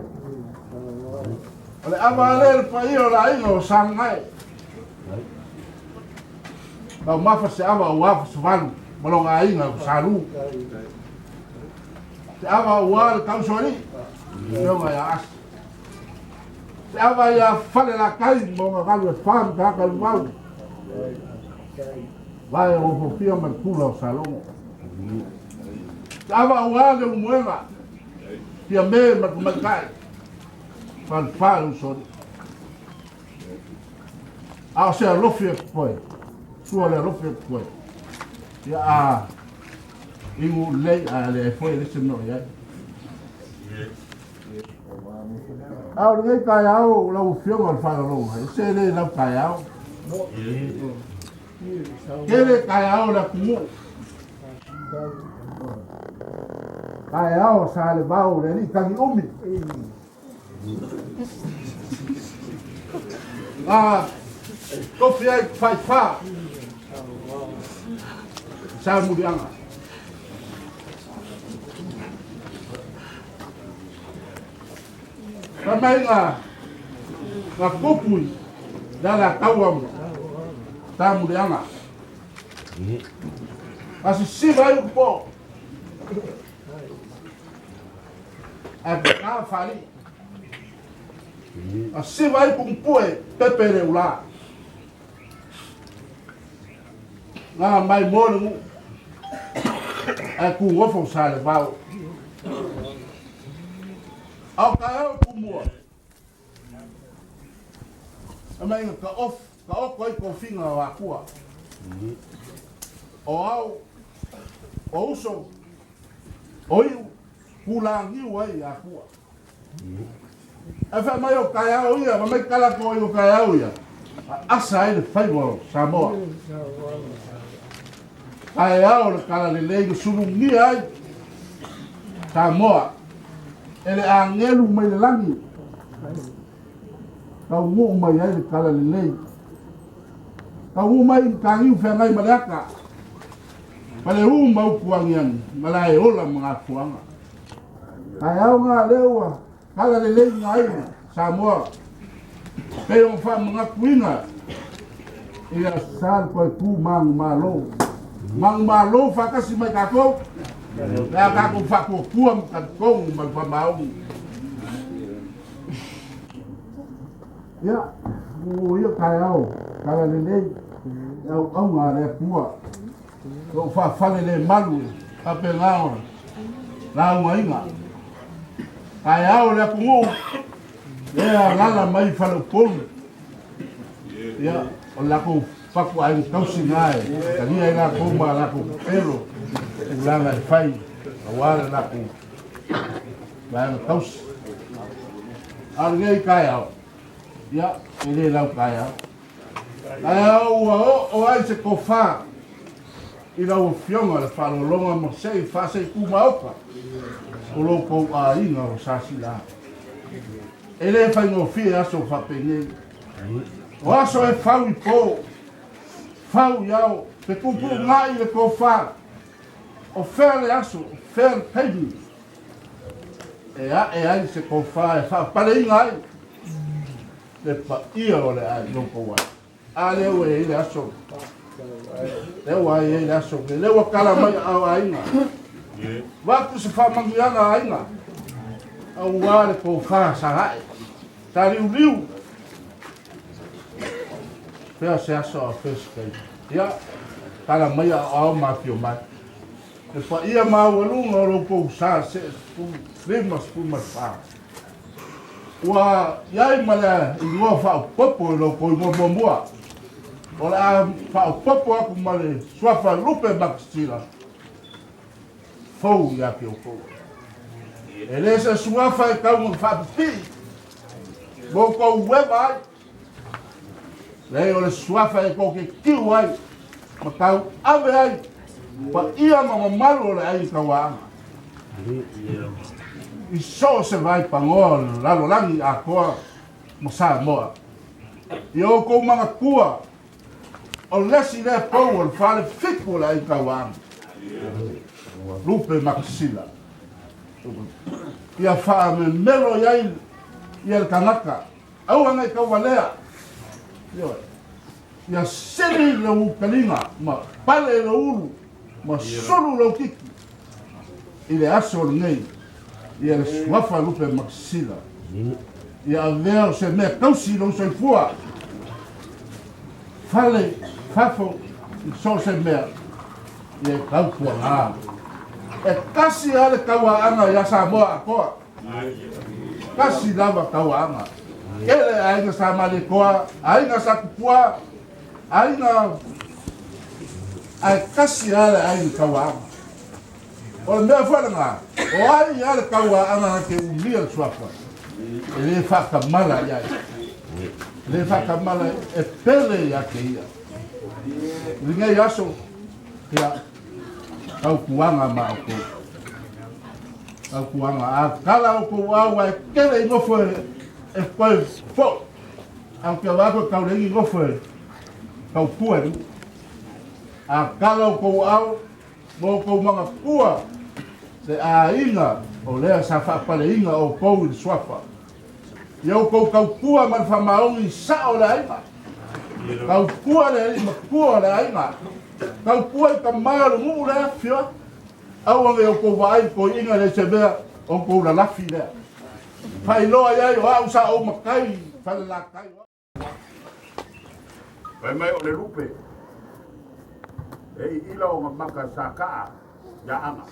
Speaker 3: O le ava lava lea o le paia o le aiga o Sagagai. Taumafa se ava aua Fasavalu ma lona aiga o Salu. Se ava aua le tausoalii, afioga ia Asi. Se ava ia Falelatai ma ona galu e fa ma tagata o le vavau. Vae o Ofofia ma le Tula o Salogo. Se ava aua le Umuega. Fiame ma le tamaitai, falefa le usoalii. A o se alofi e koe, sua le alofi e koe. Ia a igu lelei a leai foi e le se mea o i ai. A o lenei taeao lau Afioga o le faaaloaloga, e se le lau taeao. Tele taeao o le atunuu. Taeao sa le vao le alii tagi umi. A tofi ai faifa sa muliaga. Fai mai nga tupu i le Alataua ma Tamuliaga. A sisiva ai upu po. Ae peka faalii. A siva ai pugupue pepe le ula. Nga mai mo le nuu. Ae kugofo sa le vao. A o taeao tumua. E mai ka off, ka oko ai kofiga o akua. O ao, o uso, o iu, kulagiu ai akua. Ae fai mai o taeao ia, fai mai kala ko i o taeao ia. A asa ai le faiva o Samoa. Taeao le kala lelei na sulugia ai Samoa e le agelu mai le lagi. Taunuu mai ai le kala lelei. Taunuu mai i Matagiu feagai ma le aka. Ma le u ma upu agiagi, ma la e ola ma gafuaga. Taeao nga lea ua kala lelei nga ai Samoa. Pei ona faamanatuina ia sa le toe tu manumalo. Manumalo faatasi mai tatou, le a tatou faatuatua ma talitonu ma le faamaoni. Ia, ua ia taeao, kala lelei, e auauga a le Atua. Lou faafale le malu e faapena ona laugaina. Taeao le atunuu, lea alala mai Faleupolu. Ia, o le latou fatuaiga tausi na e talia ai latou ma latou pepelo tulaga e fai aua le latou vaega tausi. A o lenei taeao, ia, e le lau taeao. Ae ua oo ai se tofa i lau Afioga le faaaloaloga ma se i faaseitu maota o lo outou aiga o Sasila. E le faigofie aso faapenei. O aso e fau i po, fau i ao, fetuutuunai le tofa, o fea le aso, o fea le taimi e ae ai se tofa e faapaleina ai le paia o le aiga o tou ai. A lea ua i ai le aso. Lea ua i ai le aso. Lea ua kala mai aao aiga. Vatu se faamanuiaga aiga. Aua le tofa sa ae. Sa liuliu. Fea se aso a fea se taimi. Ia, kala mai aao ma afio mai. Le paia maualuga o lo outou sa se 54. Ua i ai ma le igoa faaopoopo i lo outou igoa muamua. O le a faaopoopo atu ma le suafa Lupe Makasila fou ia te outou. E le se suafa e tau na faapipii mo outou ueva ai. Leai, o le suafa e tou te tiu ai ma tau ave ai paia ma mamalu o le aiga tauaana i so o se vai pagoa o le lalolagi atoa ma Samoa. I outou manatua, o le isi lea pou o le fale fitu o le aiga tauaana, Lupe Makasila. Ia faamemelo i ai ia le tagata Aua ne i tauvalea. Ioe. Ia sili lou ukaliga ma pale lou ulu ma sulu lou titi i le aso lenei ia le suafa lupe makasila. Ia avea o se mea tausi i lou soifua. Fale, fafo, i so o se mea, ia e tautuaga. E tasi lava le tauaana ia Samoa atoa. Tasi lava tauaaga. Kele aiga sa Malietoa, aiga sa Tupua, aiga ae tasi lava le aiga tauaaga. O le mea foi lena, o ai lava le tauaaga na te umia le suafa, e le faatamala i ai. E le faatamala e pele ia te ia. I lenei aso, ia, tautuaga ma outou. Tautuaga, a tala outou au ae tele i nofo e toe foi. Ae ou te vaai atu e tau leai ni nofo e tautua i le nuu. A tala outou au, ma outou manatua le aiga o lea sa faapaleina outou i le suafa. Ia outou tautua ma le faamaoni sao o le aiga. Tautua le alii matua o le aiga. Tautua i tama o le nuu lea afifio atu. Aua ne i outou vaai i toeaiina e leai se mea, outou lalafi lea. Faailoa i ai o au sa ou matai i Falelatai.
Speaker 1: Fai mai o le lupe e iila ona maka sa kaa ia Aga.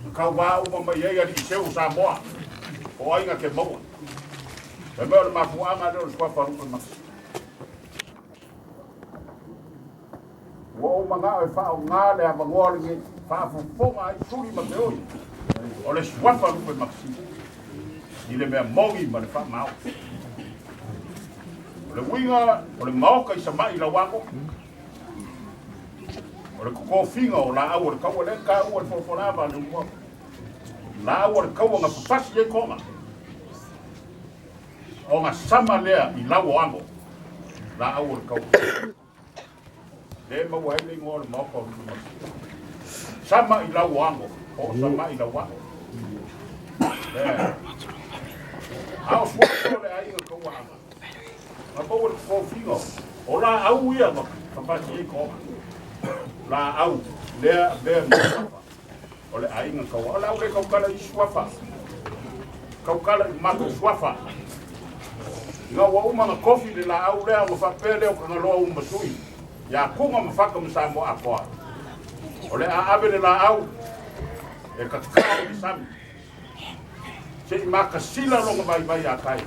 Speaker 1: Na kauvā uma mai ai alii seu o Samoa o aiga ke maua. Fai mai o le mafuaaga lea o le suafa lupe makasina. Ua ou manao e faaaoga le avanoa lenei faafofoga ai suli ma feoi o le suafa lupe makasina i le mea moni ma le faamaoni. O le uiga o le maoka i Sama'i Lauago, o le totofiga o laau o le taua lea na taua i le folafolava a le uluaga. Laau o le taua na fafasi ai toga. Ona sama lea i lau o ago, laau o le taua. Lea e maua ai le igoa o le maoka o Lutumasina. Sama i lau o ago, po o sama i lau ago. Lea. A o suafa o le aiga Kauaaga, na maua le totofiga o laau ia na fafasi ai toga. Laau lea avea ma suafa o le aiga Kauaaga. O le au le tautala i suafa. Tautala i matou suafa. Ina ua uma ona tofi le laau lea ona faapea lea o Tagaloa uma sui ia Kuga ma Fata ma Samoa atoa. O le a ave le laau e tatao i le sami. Se i makasila lona vaivai a tai,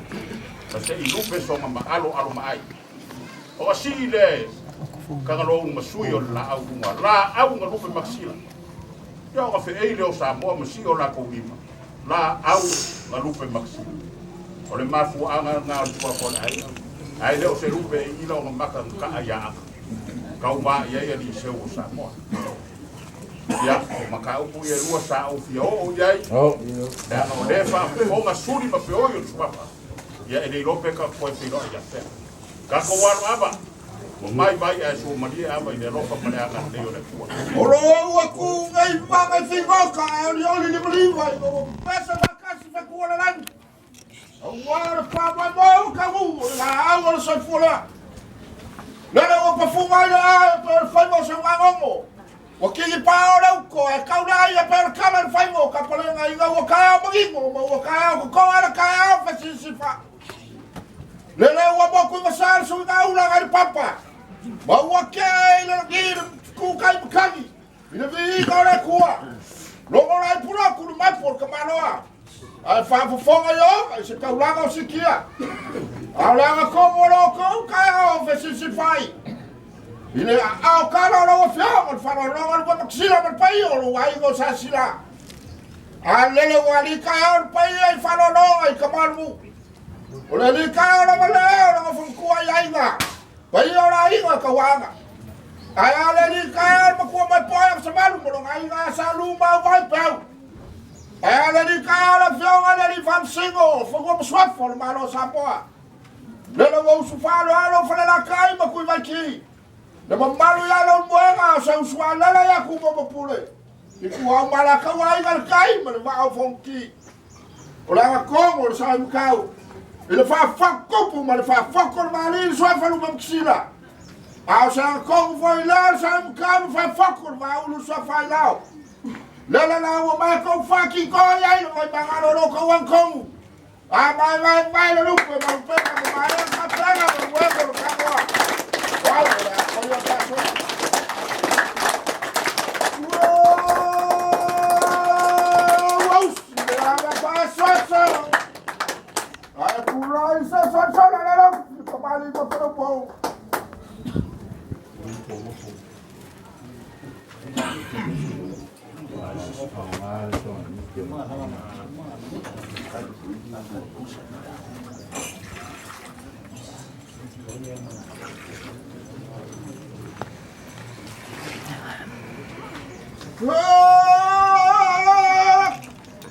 Speaker 1: ma se i lupe sona maaloalo ma ai. O asii le Tagaloa uma sui o le laau luga, laau na lupe makasila. Ia ona feei lea o Samoa ma sii o latou lima, laau na lupe makasila. O le mafuaaga lena o le suafa o le aiga, ae le o se lupe e ila ona maka na kaa ia Aga. Tauva i ai alii seu o Samoa. Ia, o mataupu ia e lua sa ou fia oo i ai, leaga o lea e faafofoga suli ma feoi o le suafa, ia e le iloa pe tatou toe feiloai ia fea. Tatou alo ava, ua mai vai ae sua malie ava i le alofa ma le agalelei o le Atua.
Speaker 5: O lo o ua ku nei maga i whigoka e olioli limalima i o pesa makasi whakua le lani. Aua le whamoemoe o ka wu o le laau o le soifua lea. Lele ua pafuga ai le ae pe o le faiva o Seugagogo. Ua kili pā o le uko e kau le ai pe o le kala le faiva o Kapalega ina ua kaeao manino ma ua kaeao kokoa le kaeao fesisifa. Lele ua moku i vasa le suiga ula ngai le papa. Ma ua kea i le lagi le kukai makani. I le viiga o le Atua, logo la i pula kulu mai po le kamaloa. Ae faafofoga i oga i se taulaga o sikia. A o le agakomu o lo outou taeao fesisifai. I le aao kala o lau afioga o le faaaloaloga o le Uemakisila ma le paia o lou aiga o Sasila. A lele ua alii taeao le paia i faaaloaloga i Kamalumu. O le alii taeao lava lea o le nofomatua i aiga. Paia o le aiga Tauaaga. Ae a le alii taeao le matua mai poe o Samalu ma lona aiga sa lu mau vai peau. Ae a le alii taeao le afioga i le alii faamasino o Fanua ma Suafa o le Malo o Samoa. Lele ua usu faaaloalo Falelatai ma Tuivaiti. Le mamalu ia Leulumoega o se usu alala ia Tumua ma Pule. I Ituau ma Alataua aiga i le tai ma le vaa o Fonoti. O le agatonu o le Saimukau i le faafotupu ma le faafoto o le Malie i le Suafa Lumamasila. A o se agatonu foi lea o le Saimukau ma faafoto o le Vaaulu i le Suafa Ailao. Lele la ua matou faatitoa i ai le vaimagalo o lo outou agatonu. A vaevaevae le lupe ma lupega ma maea le faapena ma uego le kamoa. O au o le a koia faasoa.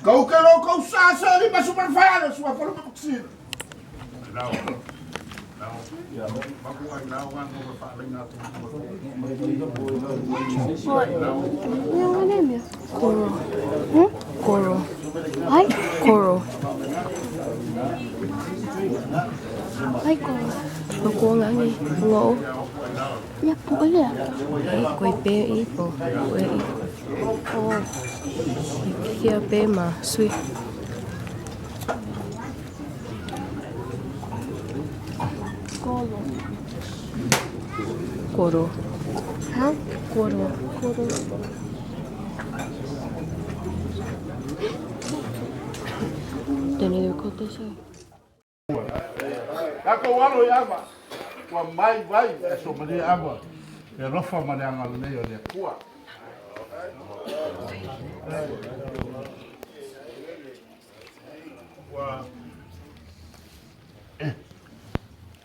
Speaker 3: Kau ke lo kau sa sa ni masu manfaat sua falo pa kusina.
Speaker 1: Lau. Lau. Maku ai lau nga ngo fa lenga tu.
Speaker 8: Koro. Koro. Ai, koro. Ai, koro. Makuanga ngi ngo. Ya pole. Ai koi pe i po. Ue i. Oh. Kia pe ma sui. Koro. Koro. Ha? Koro. Koro. Tene ko te sai.
Speaker 3: Tatou alo i ava, ua mai vai e so malie ava, e alofa ma le agalelei o le Atua.
Speaker 1: Ua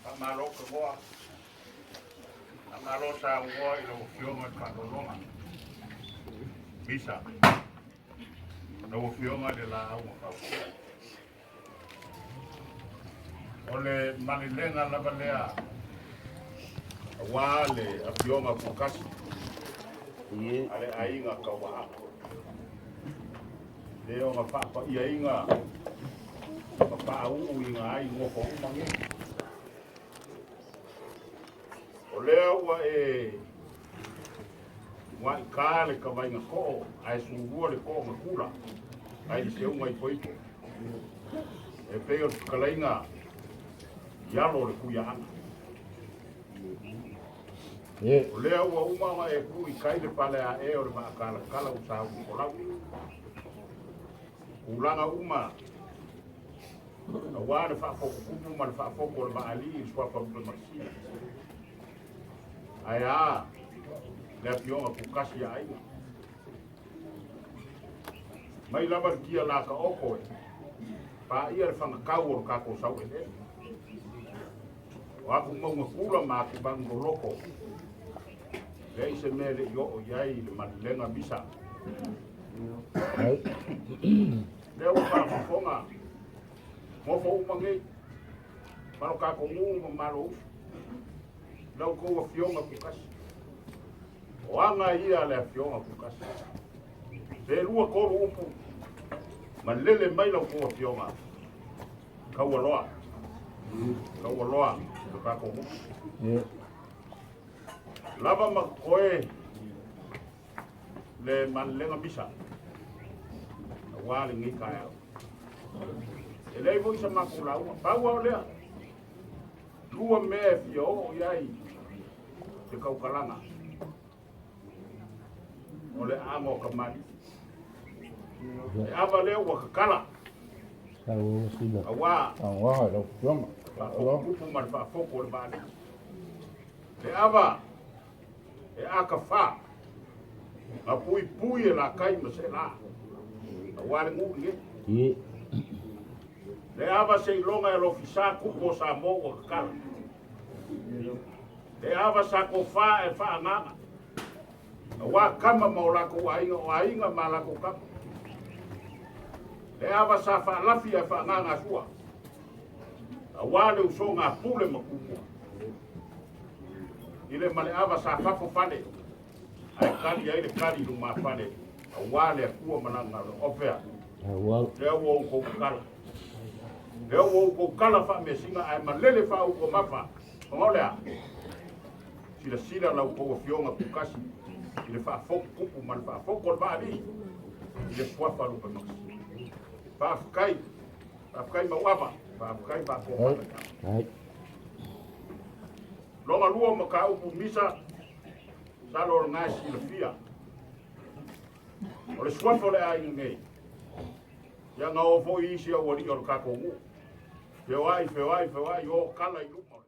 Speaker 1: faamalo ka goa. Faamalo saunoa i lau Afioga i le faalologa. Misa. Lau Afioga i le Laau na Fausia. O le malilega lava lea auā le Afioga Kukasi a le aiga Kauaa. Le ona faapaiaiga ma faauuiga ai nofo uma nei. O lea ua e uaʻiká le kavaiga koo ae sulua le koo makula ai le seuga ifoifo. E pei o le fetalaiga i alo o le Tuiaaga. O lea ua uma ona e tuu i kai le pale ae o le vaakalakala ua sauni folau. Tulaga uma auā le faafotutupu ma le faafoto o le vaalii i le suafa Lupemakasina. Ae a le afioga Kukasi a aiga. Mai lava le tia la ka oko e paia le fagatau o le tatou saueleele. O aku mauga kula ma aku manu loloko. Leai se mea e le i oo i ai le malilega misa. Lea ua faafofoga nofo uma nei ma lo tatou nuu ma malo uso. La outou afioga Kukasi. O aga ia a le afioga Kukasi. Pe lua tolu upu malele mai la outou afioga Kaualoa. Kaualoa lo tatou nuu. Lava ma koe le malilega misa auā lenei taeao. E leai foi sa matou lauga. Pau lava o lea, lua mea e fia oo i ai se tautalaga o le aano o kamali'i. E ava lea ua kakala auā faafotutupu ma le faafoto o le vaalii. Le ava e akafā na puipui e lakai ma seelā auā le nuu lenei. Le ava seiloga e alofisā kupu o Samoa ua kakala. Le ava sa tofā e faaagaga auā kama ma o latou aiga o aiga ma latou kama. Le ava sa faalafi ae faaagaga sua auā le usoga a Pule ma Tumua. I le ma le ava sa fafo fale ae tali ai le tali i lumafale auā le Atua ma lana ofea. Lea ua outou kala. Lea ua outou kala faamesina ae malele faautuamafa. Ona o le a? Silasila la outou afioga Kukasi i le faafotutupu ma le faafoto o le vaalii i le suafa Lupemakasina. Faafetai, faafetai Mauava, faafetai faatoa. Longa lua mataupu misa sa lo lena e silafia. O le suafa o le aiga nei, ia na o foi isi aualii o le tatou nuu. Feoai, feoai, feoai, o kala i luma.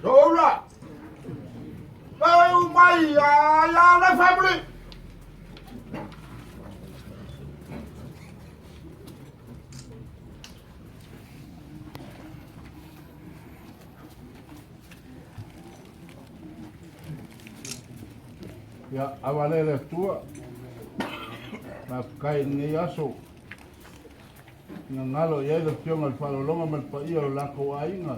Speaker 5: Soula. Vai mai a la family.
Speaker 3: Ia, avalea le Atua, faafetai i lenei aso, gagalo i ai le Afioga i le Faalologa ma le paia o le latou aiga,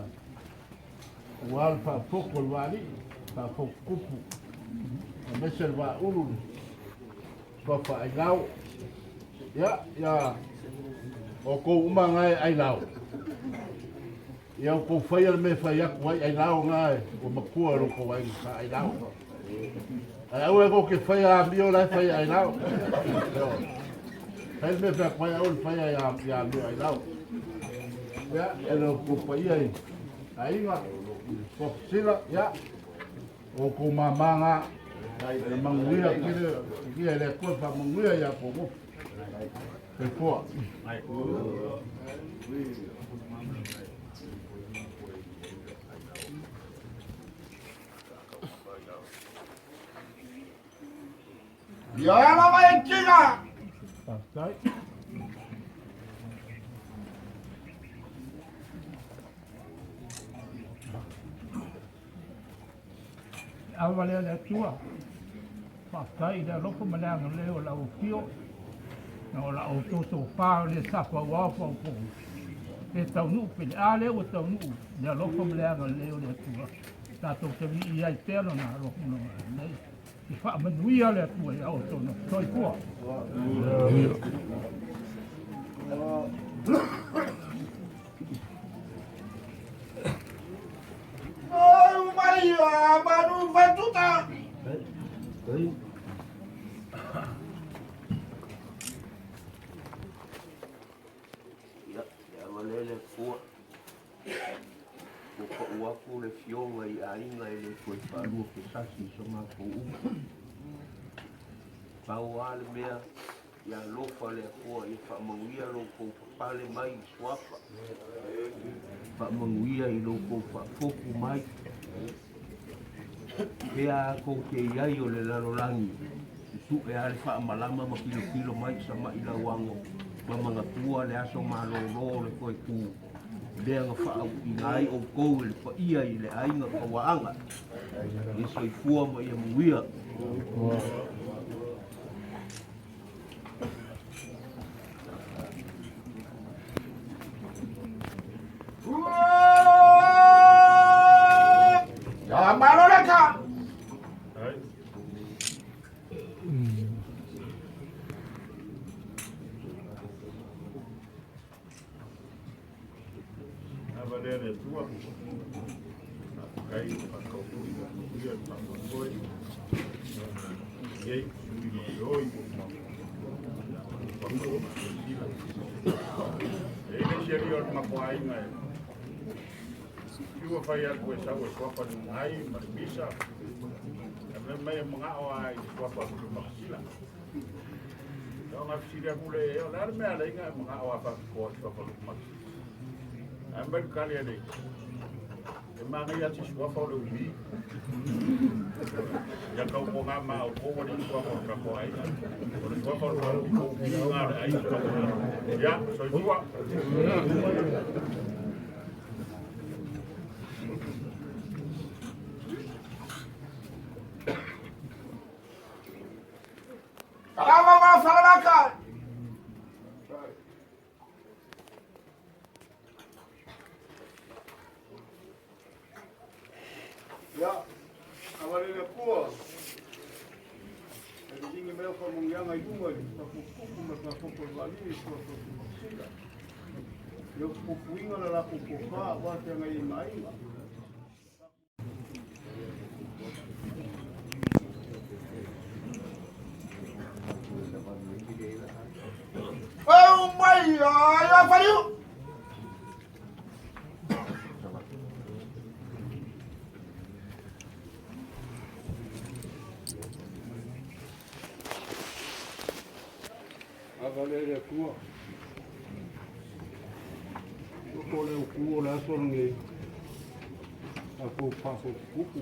Speaker 3: aua le faafofoga o le vaalii, faafofoga tupu, aemaise le vaaulu, le suafa ailao. Ia, ia outou uma na e ailao, ia outou faia le mea e fai atu ai ailao na e ua matua i lo outou aiga sa ailao. Ae aua e tou te faia amio la e fai ailao. Fai le mea e fai atu ai aua le faia ia amio ailao. Ia, e le outou paia i aiga, suafa ia, o outou mamā na, e manuia tele, ia le Atua e faamanuia ia outou. Soifua.
Speaker 5: Ia lava e tiga.
Speaker 6: Faafetai. Avalea le Atua, faafetai i le alofa ma le agalelei o lau afio, na o la outou tofa o le safauao faupou. E taunuu pe le a lea ua taunuu le alofa ma le agalelei o le Atua. Tatou te viia ai pea lona alofa ma lona agalelei. I faamanuia le Atua ia outou na soifua.
Speaker 5: Ai mai a manu fatuta.
Speaker 7: Ia, le agalelei le Atua. Ua pau atu le fioga i aiga e le toe faalua pesasi i so matou upu. Pau lava le mea, ia alofa le Atua ia faamanuia lo outou papale mai i suafa. Faamanuia i lo outou faafofu mai. Pea a tou te i ai o le lalolagi, susu'e a le faamalama ma tilotilo mai i sama'i lauago ma manatua le aso malōlō o le toe tū, lea na faauuina ai outou e le paia i le aiga tauaaga. Ia soifua ma ia manuia.
Speaker 1: Lava lea le Atua. Faafetai ua faatautui ma manuia le faamoemoe. Iai sui ma feoi e i le isi alii o le matou aiga e fiu fai atu e sau e suafa le ai ma le misa. E mea mai e manao a i le suafa o le makasila. O nga fesili atu le o le a le mea le inga e manao a faapitoa i le suafa o le makasila. Ae mai le tali a le e manaia ati suafa o le umi. Ia kau mo ngā ma au kou wali suafa o le tatou aiga. O le suafa o le umi ngā le aiga kau Ia, soifua.
Speaker 5: Kalama ma falalaka.
Speaker 2: Ia, avale le Atua, e liligi mai au faamanuiaga i luga i le faapupupu ma le faafofoga o le vaalili i suafa o Tumasila. Ia puipuiga le latou tofa aua feagai ai ma aiga. Au mai ai a faliu.
Speaker 9: Avale le Atua. O le upu o le aso lenei. Tatou faafotutupu.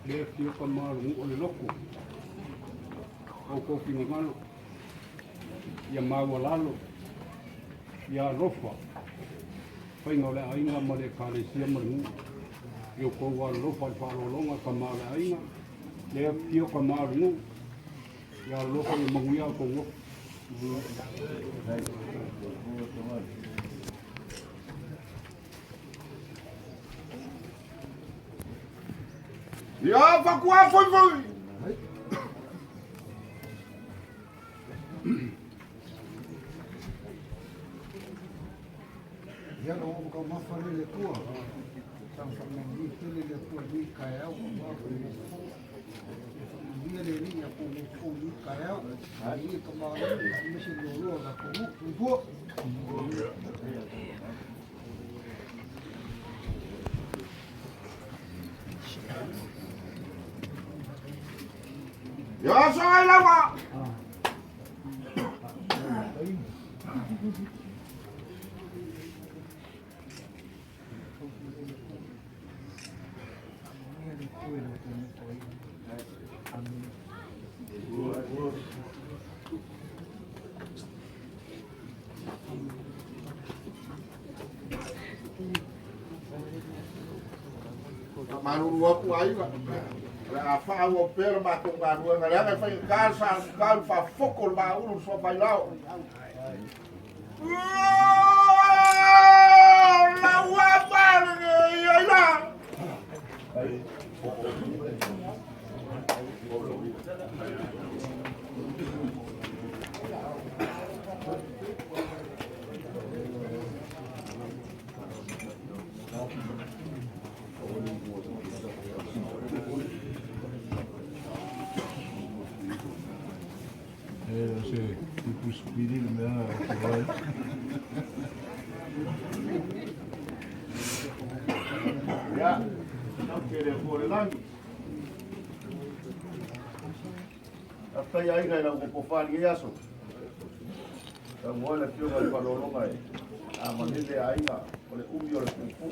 Speaker 9: Le afio ka malugu o le loto. O kou finagalo. Ia maualalo. Ia alofa. Faiga o le aiga ma le ekalesia ma le nuu. I o kou alolofa i le faaaloaloga ka ma o le aiga. Le afio ka malugu. Ia alofa ia manuia o kou loto.
Speaker 5: Ia fakua foi foi.
Speaker 2: Ia na o ka mafa le le tua. Sa fa me ni tele le tua ni ka au wa ko ni fo. Ni le ni ya ko ni fo ni ka au. Ni ka ma ni me se lo lo la ko ni tua.
Speaker 5: Ia sa ai lava. Malulu aku aiga. Le a wha au pera mātou ngā rua. Ngā leanga whai ka sa ka wha foko le maulu so whai lao. La ua pa le ai la.
Speaker 3: E se tipu spiri le mea o ai.
Speaker 4: Ia, tau te le fua le langi. Afai aiga i lau kopofani e aso. Tau moe le fioga i whalologa e. A manele aiga o le umi o le pupu.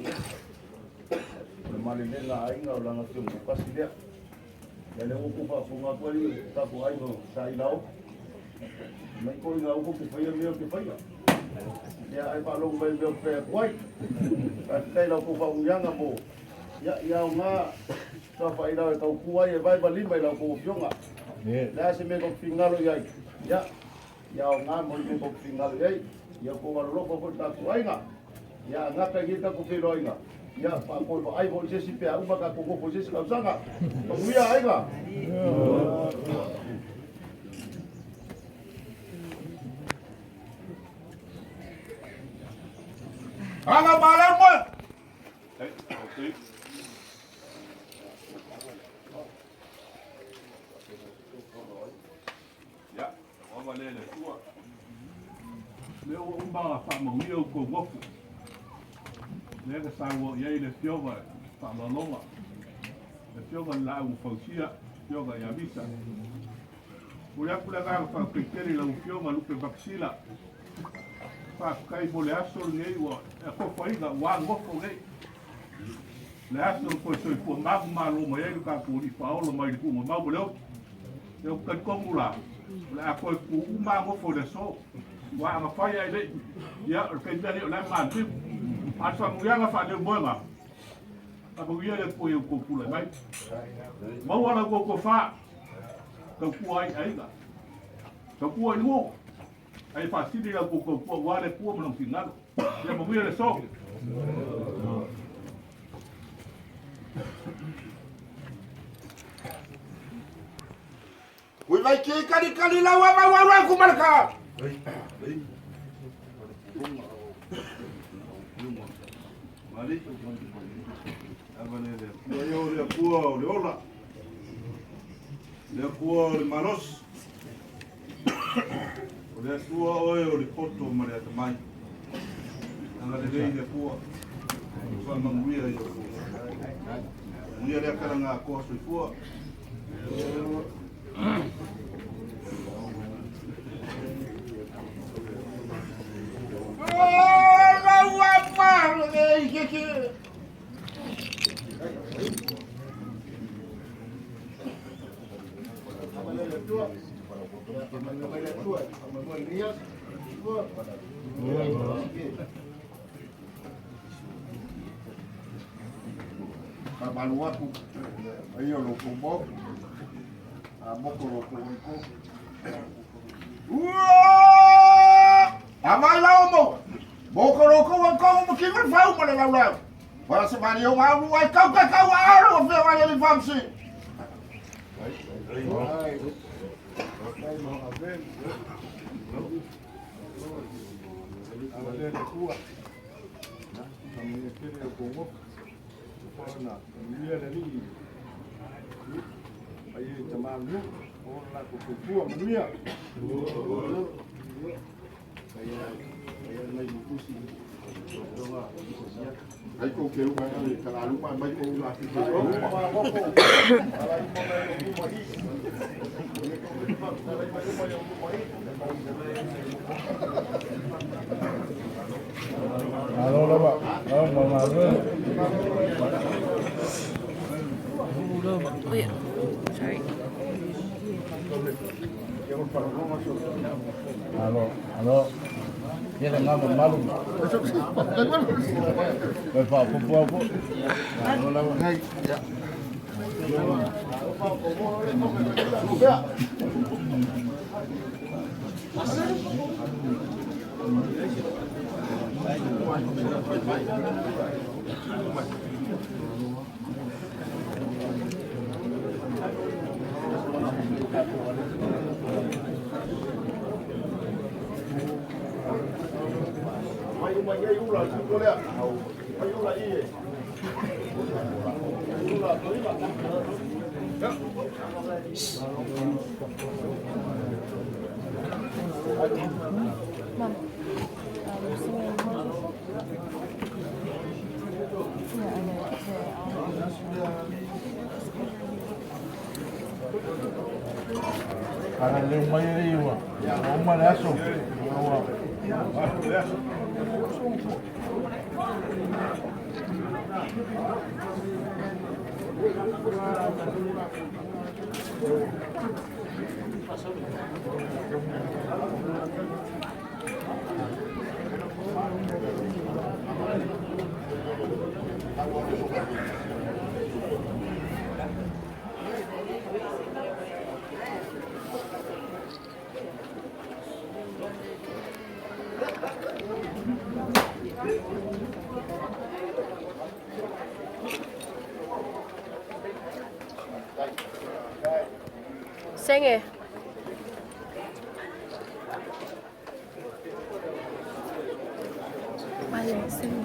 Speaker 4: O le malelega aiga o langa fioga kasi lea. Ia le upu whaafunga atu ali tapu aiga sa i lau. Mai ko ngā upu ke whaia mea ke whaia. Ia ai whaalongo mai mea whaia kuai. Ka te lau ko whaungianga mo. Ia ia o ngā ka whai lau e tau kuai e vai balima i lau ko fionga. Le ase me ko fingalo i ai. Ia ia o ngā mo me ko fingalo i ai. Ia ko waloloko ko taku aiga. Ia ngaka i taku whiroinga. Ia pa ko ai mo se si pe uma ka ko ko se si kausaga. Manuia aiga.
Speaker 5: Anga ma le mo.
Speaker 9: Ia, ua ava lea i le Atua. Lea ua uma ona faamanuia outou nofo. Lea na saunoa i ai le Afioga i le Faaaloaloga, le Afioga i le Laau na Fausia, le Afioga ia Misa. Momoli atu le agaga faafetai tele i lau Afioga Lupe Makisila. Faafetai mo le aso lenei ua e atofaina ua nofo nei. Le aso na toe soifua manumalo mai ai lo tatou Alii Faaola mai le tuugamau ma le oti. Ia ou te talitonu la, o le a toe tu uma lava nofo i le aso. Aua a na fai ae le i, ia o le taimi lava lenei o la e maliliu. A o le faamanuiaga faaleumoega, faamanuia le Atua i outou tulai mai. Maua la outou tofa, tautua ai i aiga, tautua i nuu, ae faasili la outou tautua aua le Atua ma Lona finagalo. Ia manuia le aso.
Speaker 1: Kui vai ki kali kali lau a mau au au kumalaka.
Speaker 4: Mali, ava le le Atua ia o le Atua o le ola, le Atua o le malosi, o le Atua oe o le poto ma le atamai. Agalelei le Atua, faamanuia i outou. Manuia lea kalaga atoa soifua.
Speaker 3: Faamalo atu paia o lo outou Maota, a moko lo outou aiko.
Speaker 1: Ua! Amai lao mo. Moko lo kou an kou mo ki ngul fau ma le lau lau. Wala se mani o ngā uru ai kau kai kau a aro o whia wale li whamsi.
Speaker 3: Ai kou ke uma e ka la luma mai kou la ki ke uma.
Speaker 7: Malo lava, malo malo.
Speaker 8: Oh yeah. Sorry.
Speaker 7: Malo, malo. Ia le ngama malu. Oi fa popo po. Malo lava.
Speaker 8: Mom. Yeah, I know.
Speaker 7: Ana leu mai ai ua. Ua uma le aso. Ua.
Speaker 8: Sing it. Vale, sing.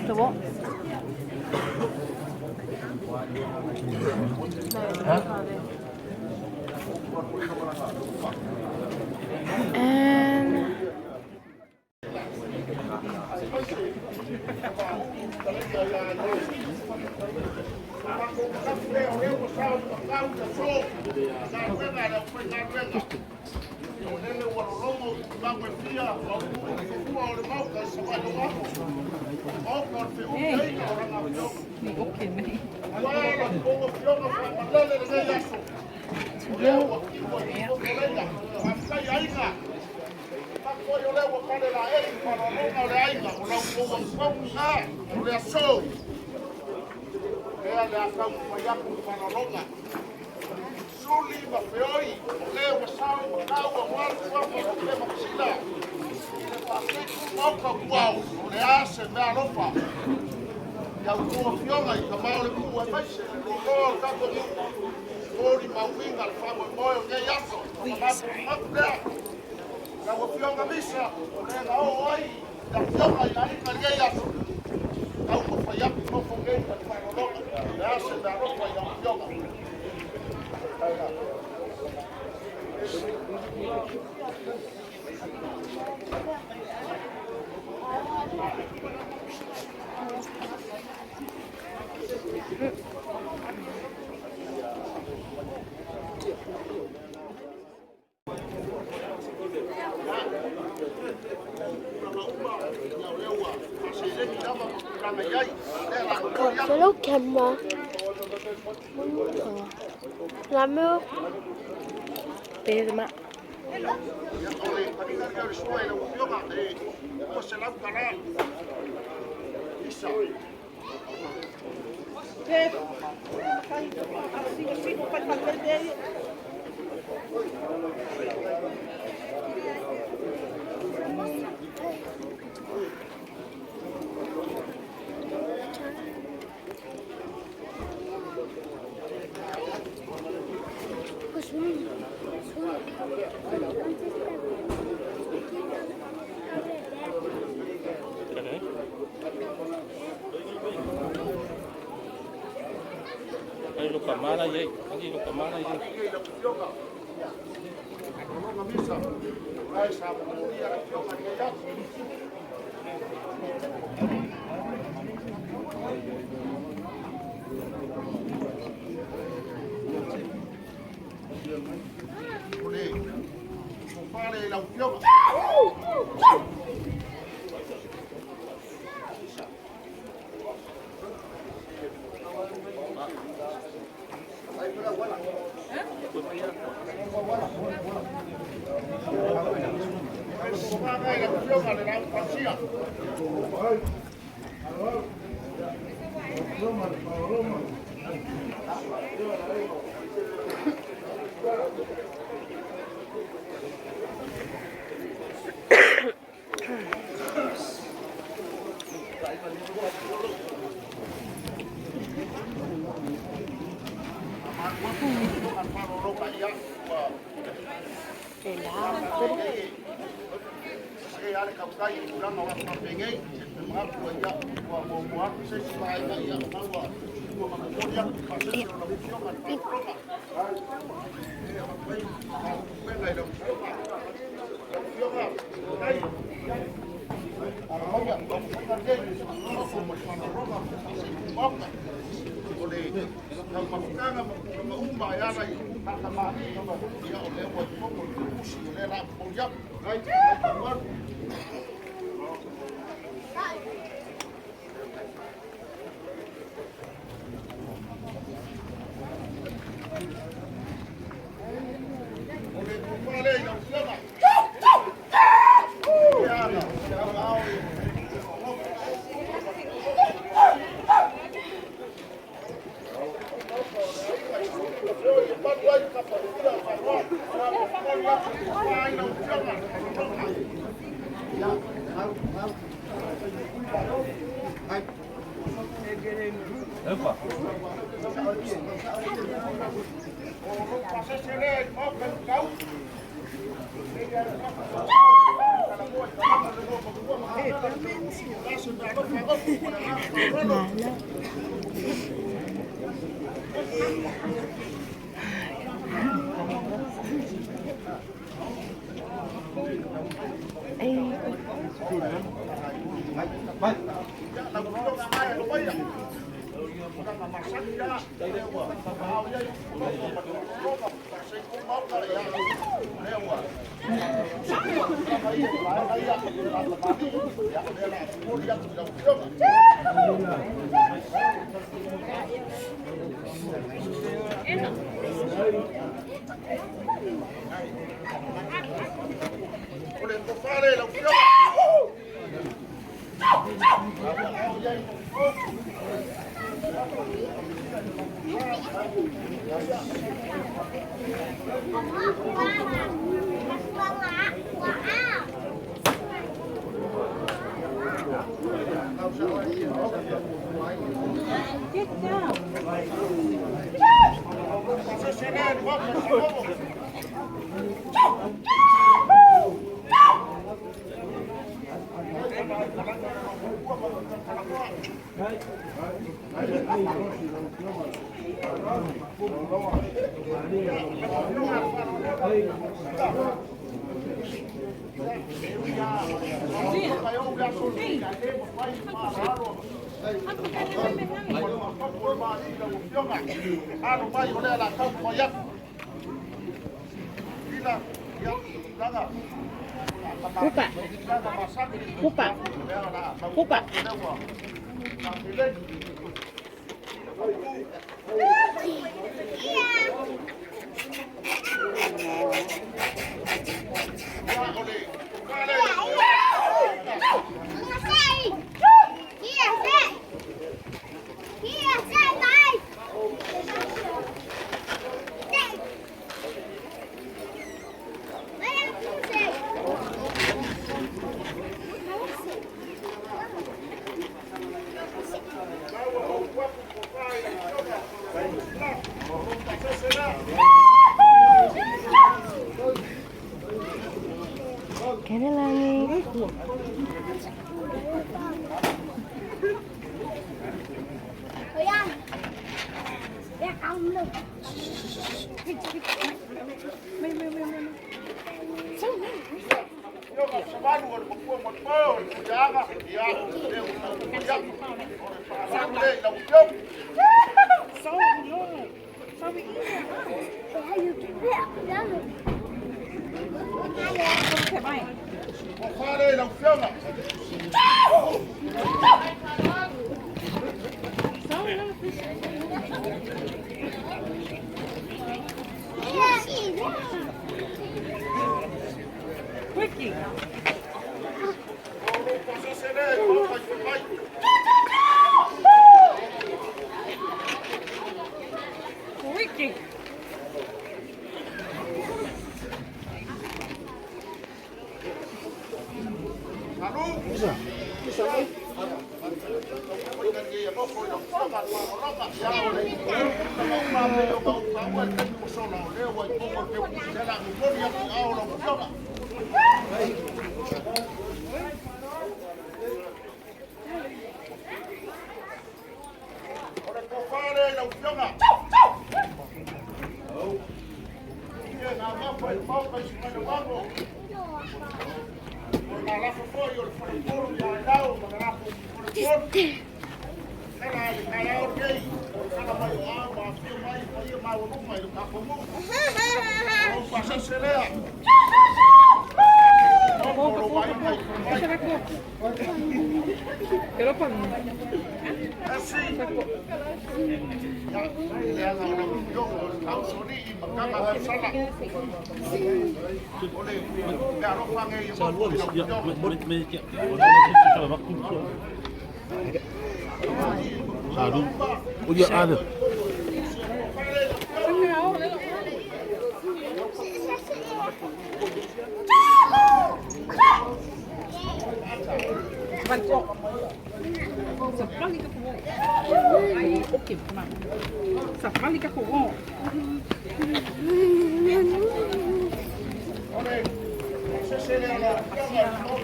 Speaker 8: The what?
Speaker 7: Huh?
Speaker 8: And Hello camera. Lamu. Perma.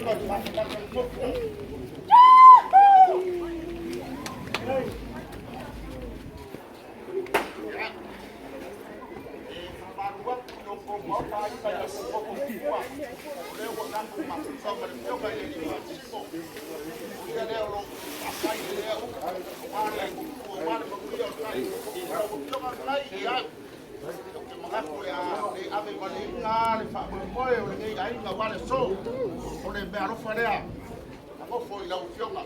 Speaker 4: afioga i le matamata le gofu. Ia, e faamalu atu i lo outou Maota aiga i la outou nofo matua, o lea ua tatou mafuta ma le afioga i le Alii Faamasino, o ia lea o lo o faafai i lea upu, aua le aitu, aua le manuia o le tatou lau afioga lenei, ia, ou te manatu o le a le ave valeina le faamoemoe o lenei aiga aua le aso, o le meaalofa lea na nofo i lau afioga.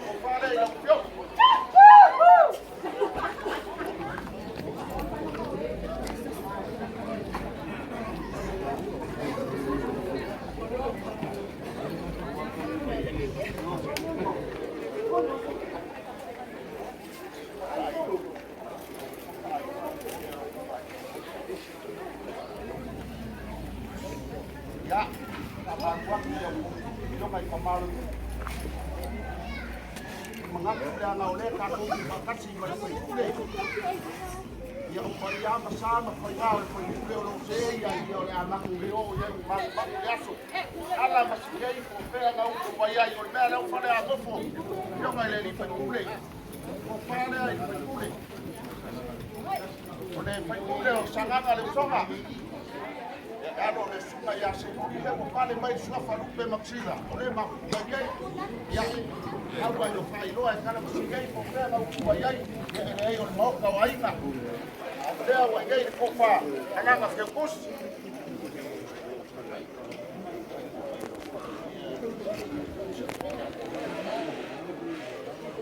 Speaker 4: Tofa lea i lau afioga. Ia, faamalu atu i au afioga i Tamaluu. Manatu leaga o lea tatou te faatasi ma le sui usufono. Ia o paia ma sa ma faiga o le faipule o lo o seei ai, ia o le a matou le oo i ai ua magumagu le aso. Ala ma sikei po o fea na utu mai ai, o le mea lea ua fale a nofo, afioga i le alii faipule. Tofa lea i le faipule. O le faipule o Sagaga le Usoga. E alo le susuga ia Senuli lea ua pale mai le suafa Lupe Maksila, o le mafuta i ai. Ia, aua i o faailoa e tala ma sikei po o fea na utu mai ai, ia e leai o le maota o aiga. O lea ua i ai le tofa Alaga Feukusi.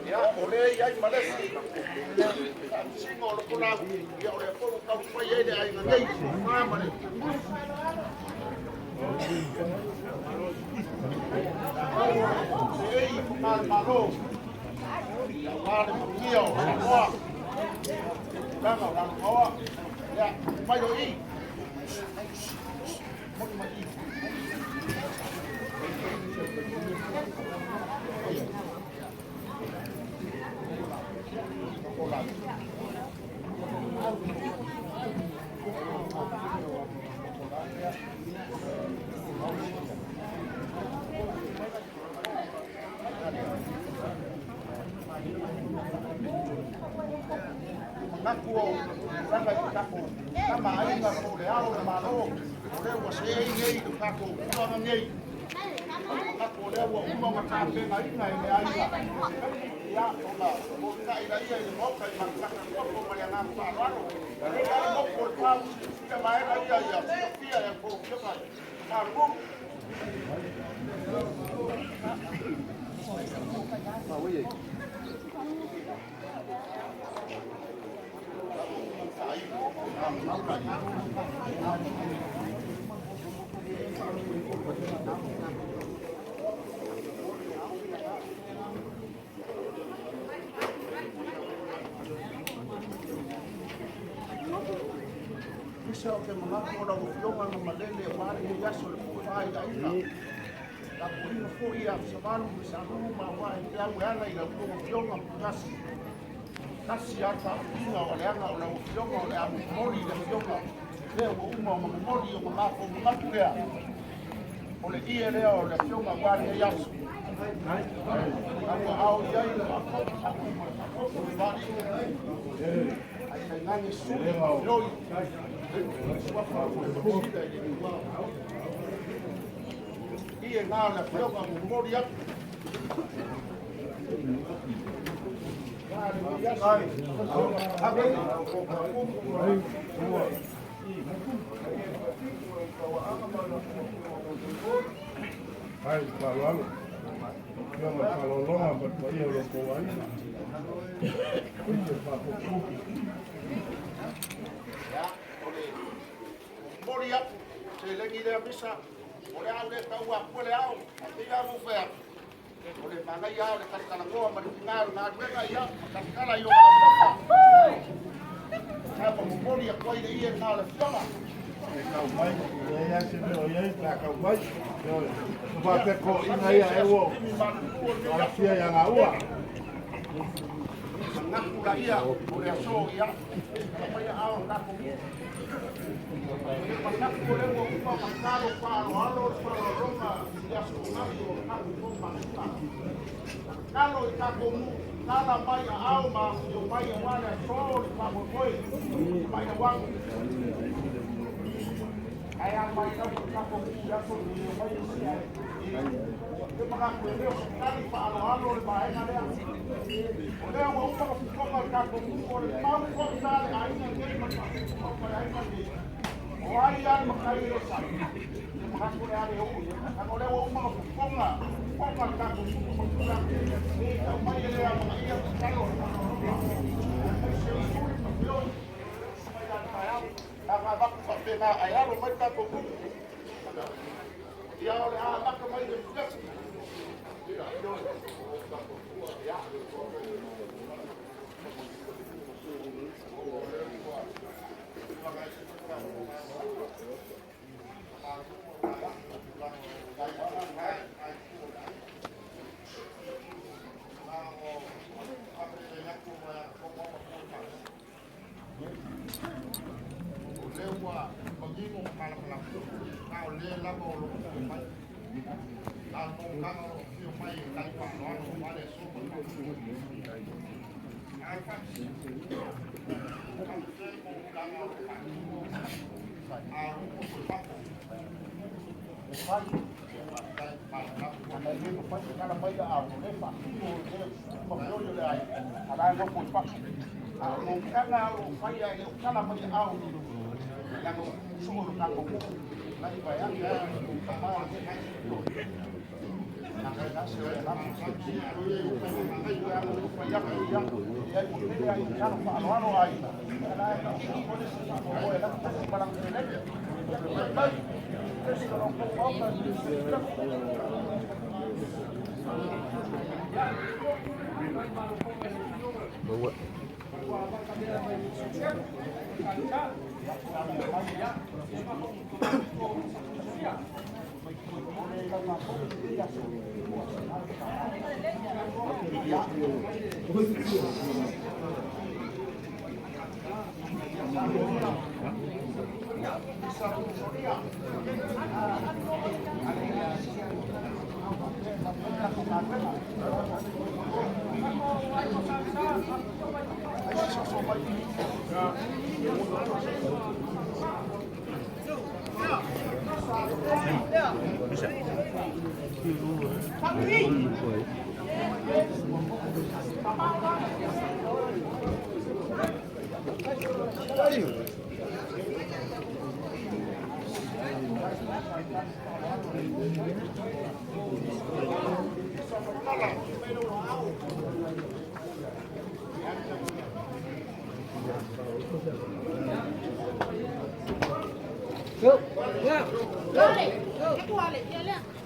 Speaker 4: Ia, o lea e i ai ma le isi faamasino o Lotolau, ia o lea foi ua taumafai ai le aiga nei, tofa ma le seei i Malo, ia aua le manuia o Samoa, i tulaga o lalogaoa, ia, mai o i. Moni mai i. Manatu o tulaga i tatou tama aiga po o le ao o le Malo, o lea ua seei nei i le tatou tulaga nei. Manatu o lea ua uma ona tapenaina e le aiga, ia, ona molitai laia i le Maota i matamata toto ma le agaga faaaloalo. E lei lava le motu o le pa ua silafia vaega ia ia silafia e a outou afioga i Malulu. Pisa o te manatu o lau Afioga na malele aua lenei aso i le tofa i aiga. Tapuaiga foi a Savalu ma Salulu ma aua e te au e ala i la outou Afioga Putasi. Tasi lava le faaupuina o le aga o lau Afioga o le a momoli i le Afioga lea ua uma ona momoli ona matou manatu lea. O le ie lea o le Afioga aua lenei aso. Tauaao i ai le faafofoga le vaalii. Ai tainane suli ma filoi. Suafa o le masila i le Ie na o le Afioga momoli atu.
Speaker 3: Ai, faaaloalo. Afioga i le faaaloaloga ma le paia o lo outou aiga. Aemaise le faaputuputu.
Speaker 4: Ia, o le momoli atu seleni lea misa, o le a ou le taua atua le ao, ae pei lava ona ou fai atu, o le manaia lava o le talatalanoa ma le tina o le galuega, ia, ma talatala i ona autafa. Sa ma momoli atu ai le ie lena o le afioga.
Speaker 3: E kau mai, e leai lava se mea o i ai pe a kau mai. Ioe. E faapea toeaiina ia ea ua alafia ia gaua.
Speaker 1: Mangaku la ia o le aso ia. Kala mai ao tatou. Mangaku o le ua uma matalo faaaloalo le faaaloaloga i le aso ananafi o le tatou fono. Kalo i tatou nuu tala mai aao ma afifio mai aua le aso o le faamoemoe mai lauaga. Ae a matau i tatou nuu i aso i mai isi ae. E manatu e le o se tali faaaloalo le vaega lea. O lea ua uma na fufoga o le tatou nuu o le mau foi la le aiga nei ma le faafofoga le aiga nei. O ai lava le matai e le sai. E manatu o le a le oo i ai. Leaga o lea ua uma na fufoga, fufoga le tatou nuu ma tulaga. E tau mai e le amanaia tatalo le faaaloaloga. Aemaise o sui ma feoi mai la le taeao. Leaga avatu faapena ae alo mai le tatou nuu. Ia o le a amata mai le afiafi. Ia. O lea ua manino ma malamalama, a o lea lava o lo o afio mai. A o le monotaga o lo o afio mai e tali faaaloalo aua le aso ma le faamoemoe. A o le faafesili, faapefea le monotaga o lo o faatino a o lo o nofo i fafo? E fai. Faafetai, malamalama. E le mafai ona tala mai a o lea e faatino le ma feoi o le aiga, a o la e nofo i fafo. A o monotaga o lo o faia e le o tala mai aao leaga ua tupu soo le tatou nuu nai vaeane tama o le
Speaker 6: Go. Yeah. Go.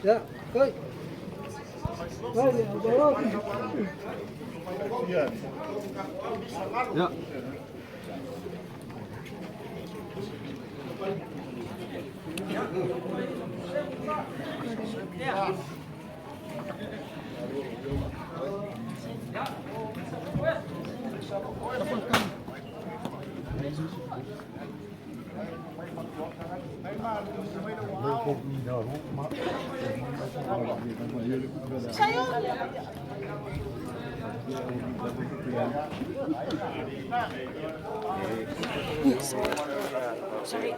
Speaker 6: Yeah. Go. Yeah.
Speaker 8: Sorry.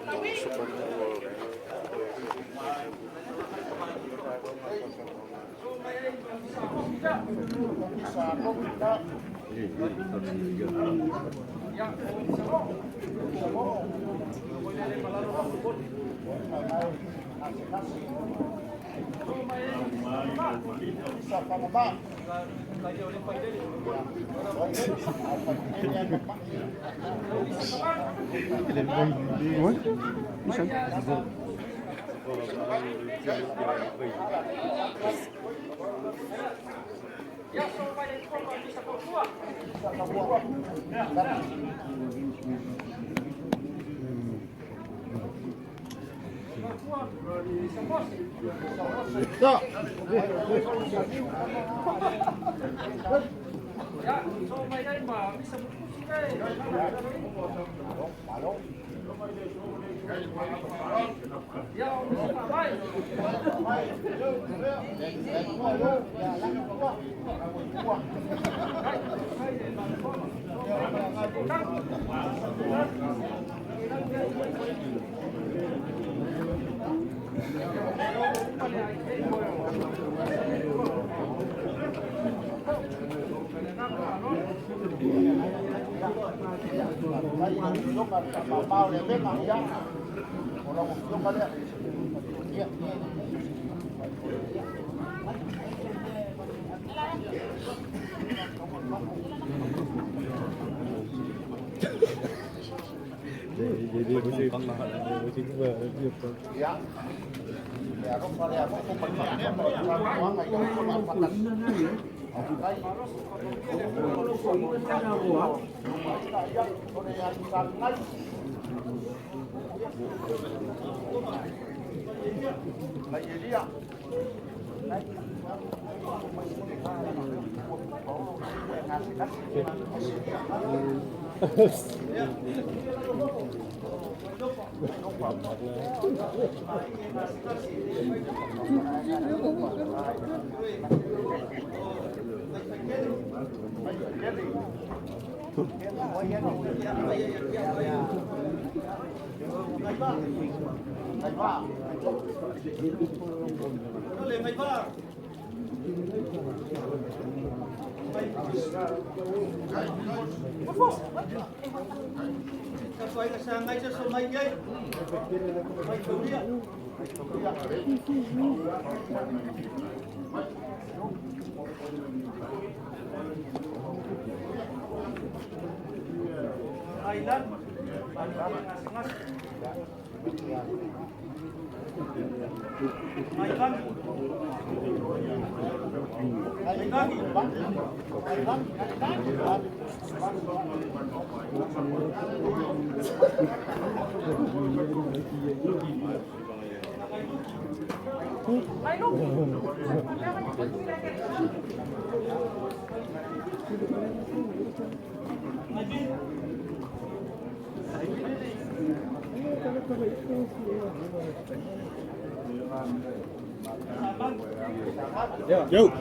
Speaker 9: Yo.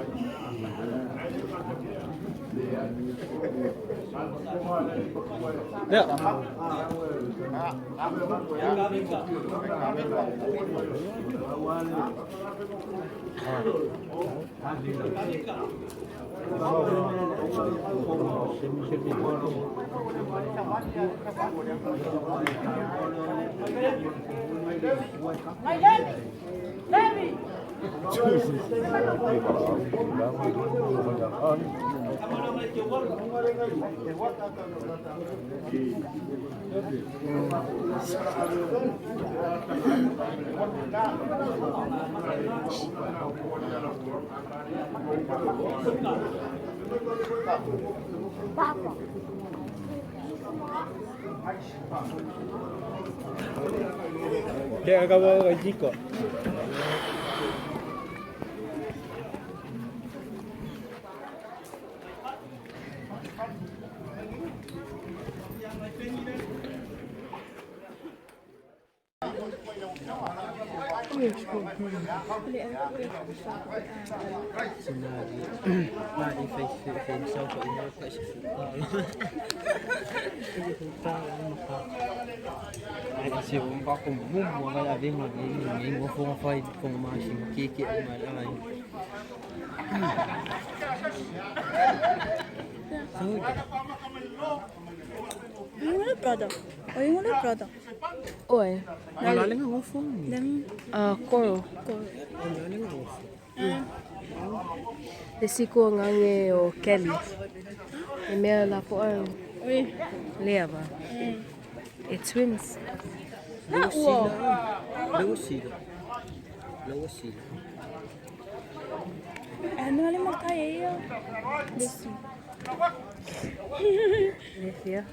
Speaker 9: Yeah.
Speaker 10: Kaya acabou a chico.
Speaker 11: Brother.
Speaker 8: Oi. Koro. Le siku ngange o Kelly. E mea la poa. Lea ba. E twins.
Speaker 10: Lewasila.
Speaker 11: Ano ale makai ia. Lesi.
Speaker 8: Lesia.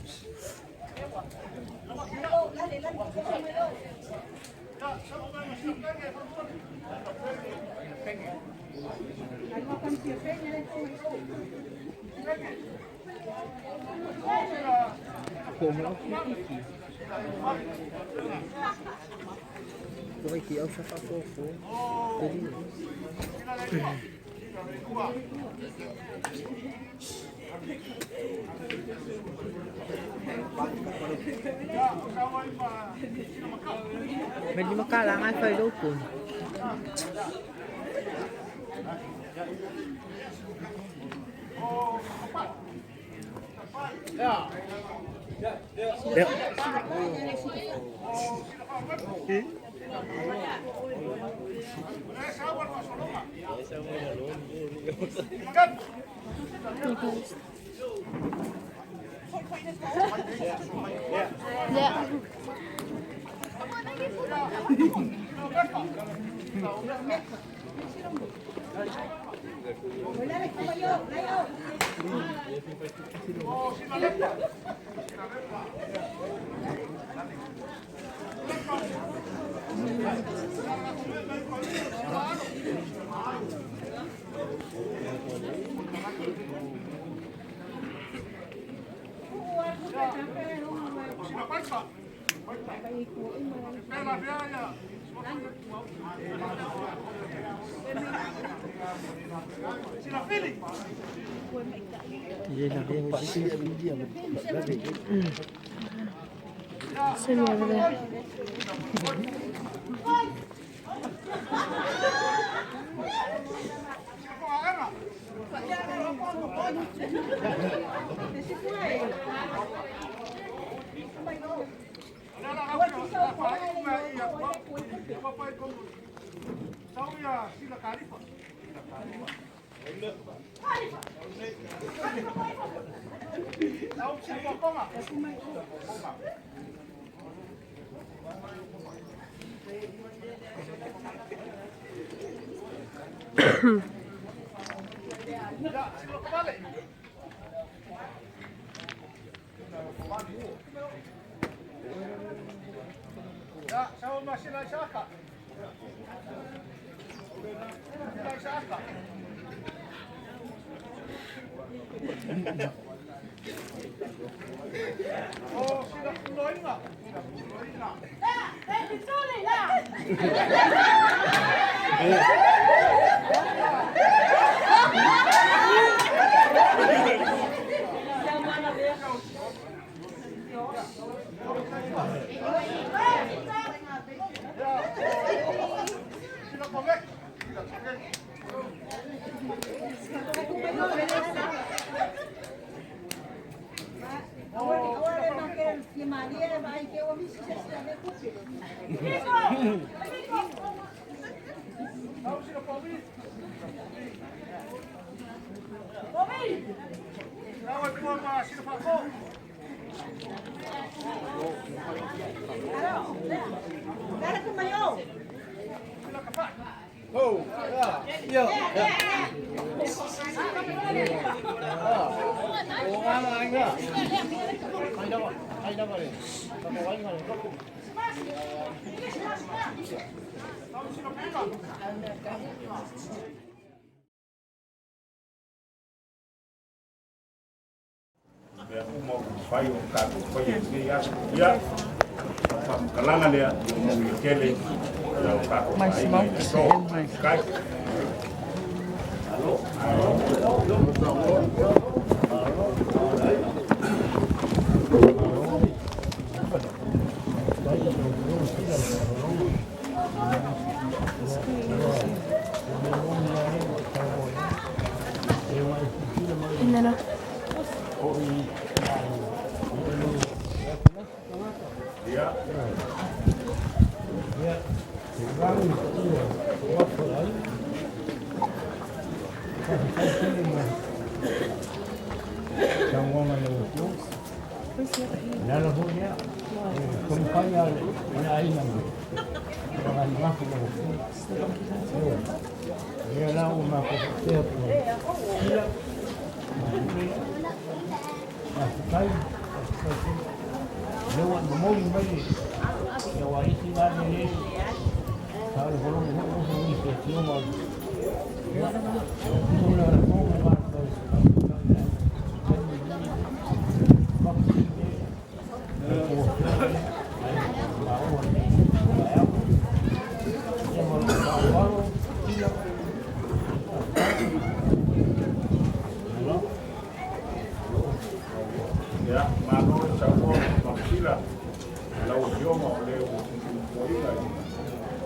Speaker 1: Ia, malo le saunoa ma lau Afioga o le ua tuutuuina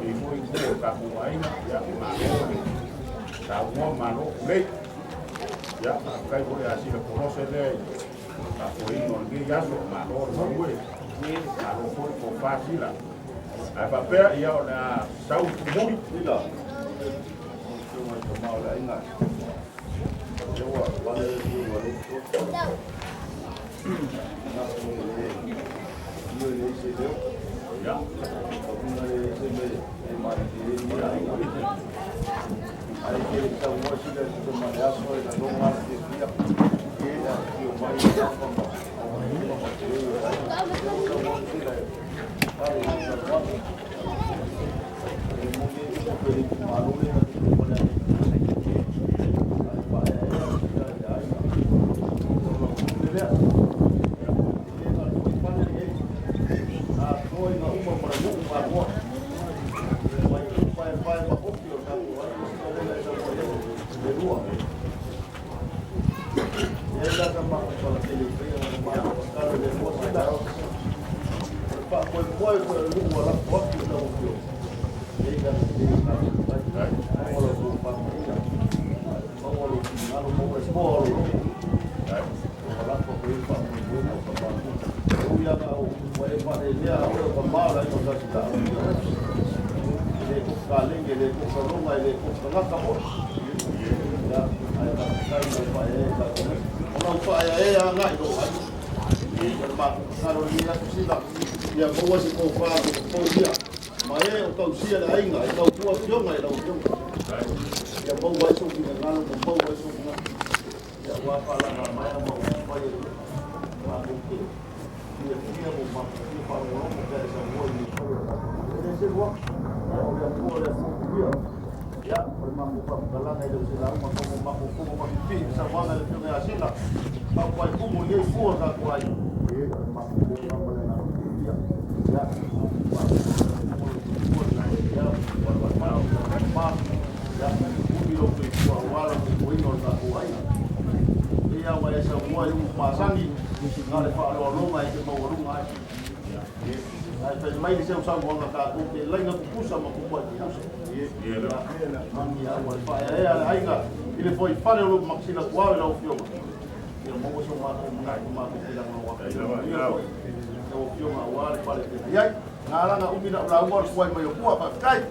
Speaker 1: i foi i o tatou aiga. Ia, malo le saunoa, malo kulei. Ia, faafetai foi ia Sila Kolose lea i faafoeina o lenei aso, malo le galue, malo foi le tofa Sila. Ae faapea, ia, o le a sau tumuli.
Speaker 4: Sila, Afioga i tama o le aiga. Ia ua vale le ua le Ia maua se tofa po ia ma e o tausia le aiga e tautua afioga i lau afioga. Ia maua ai sou finagalo ma maua ai sou finagalo. Ia ua faalaga mai ma ua fai e matou te fiafia ma matou fia faalogologo pe a e saunoa i le fai o le tatou. E le selu atu. Ia o le Atua le Atua kuia. Ia o le matou faamatalaga e le o se lauga ma matou fono mapipii i le saunoaga i le afioga ia Sila. Faapuai tumu i lenei fua o tatou aiga. Ia o le matou fono ma le agaga fiafia. Ia Ngā umi na ula ua kuai mai o pua, faafetai.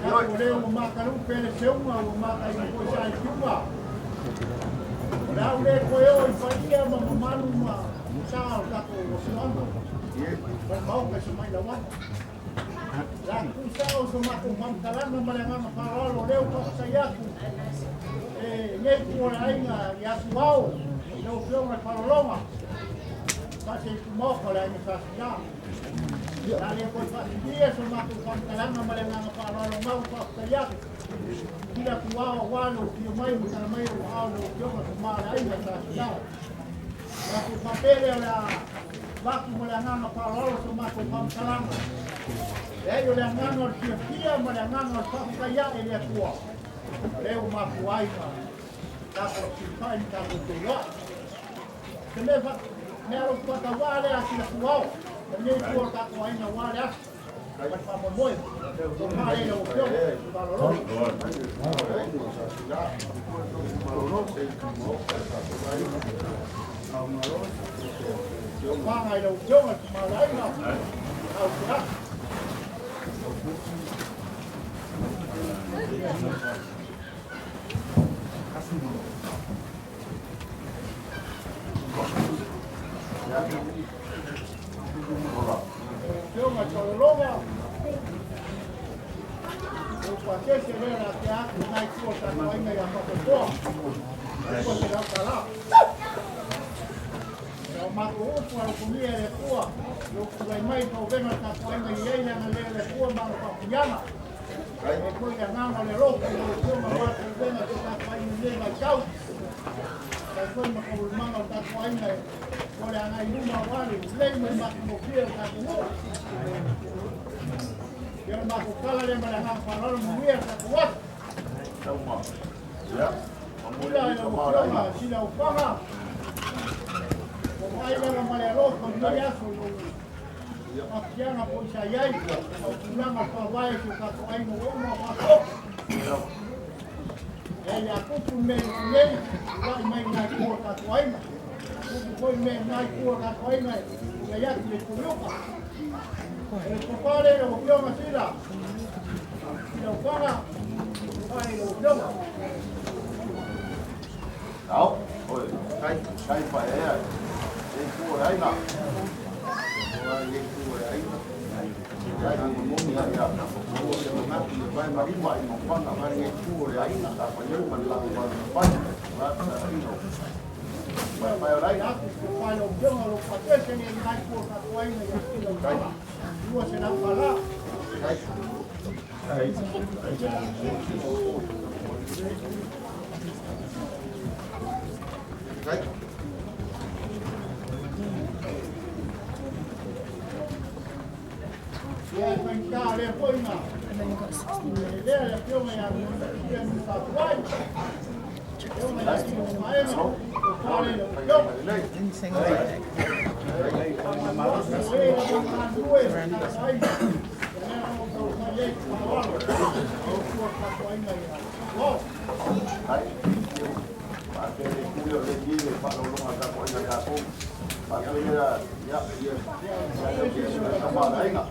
Speaker 6: O lea ua makalupe le seuga ua makaina foi sa i fiuga. O le au le koe o i faia ma mamalu ma sa o tatou afioaga. Ma le maoka i se mai lauana. La kusa o so matou faamatalaga ma le agaga faaaloalo o lea ua faafetai atu. E nei tu o le aiga i atu ao i lau afioga i Faalologa. Faase i tumaoka o le aiga Sasila. La le koe faasilia so matou faamatalaga ma le agaga faaaloalo mau faafetai atu. Kila tuao aua le ofio mai ma tala mai o ao le afioga tama o le aiga Sasila. Matou faapele o le a vatu ma le agaga faaaloalo so matou faamatalaga. E ai o le agaga o le fiafia ma le agaga o le faafetai ae le Atua. O lea ua mafua ai ma tatou silafai ma tatou feiloai. Se mea mea alo faatauvaa lea a sila tuao. O lenei tua o tatou aiga aua le aso. Ma le faamoemoe. O faa le lau afioga. Faalolo. Faga i lau afioga le tama o le aiga. Au te atu. Afioga Tolologa. O pasese lea la te atu nai tua tatou aiga ia Papopoa. O se lau tala. O matou upu alofagia e le Atua. Lou tulai mai fauvega le tatou aiga i ai le agalelei o le Atua ma ona faapuiaga. E foi le agaga o le alofa i lau afioga aua fauvega o tatou aiga i lenei vaitau. Tai foi ma taualumaga o le tatou aiga o le agai i luma aua le lelei ma le matagofie o le tatou nuu. Ia o le matou tala lea ma le agaga faaaloalo manuia le tatou aso. Sila i lau afioga, sila ufaga. Ai lava ma le alofa i lenei aso i lou faafitiaga po o sa i ai, o tulaga faavae o si o tatou aiga ua uma ona faasoa. E ia tupu le mea i nei, tulai mai lena itu o le tatou aiga. Tupu foi le mea i lena itu o le tatou aiga e i atu i le itu i uta. O le tofa lea i lau Afioga Sila, Sila Ufaga, tofa i lau Afioga.
Speaker 4: Ao, oi, kai, kai pa ea, e ku o aina. O ai e ku o aina. Kai ngi mo ni ia, o se na ki vai marima i mo panga vai ngi ku o aina, ta pa yo man la pa pa. La sa ino. Vai vai o aina.
Speaker 6: Tofa i lau Afioga, o lo patese ni lena itu o le tatou aiga ia Sila Ufaga. Lua se lau pala.
Speaker 4: Kai. Kai.
Speaker 6: Ia e faigata lea foi na
Speaker 8: I've only got 16 minutes.
Speaker 6: lea le Afioga ia Sila Nufafuai. Afioga ia Sila Maega, tofa lea i lau Afioga.
Speaker 4: Kai. Pa te le ku o le ni le pa lo lo ka ko ina ka ko. Pa te le ya ya ya ya ma aina.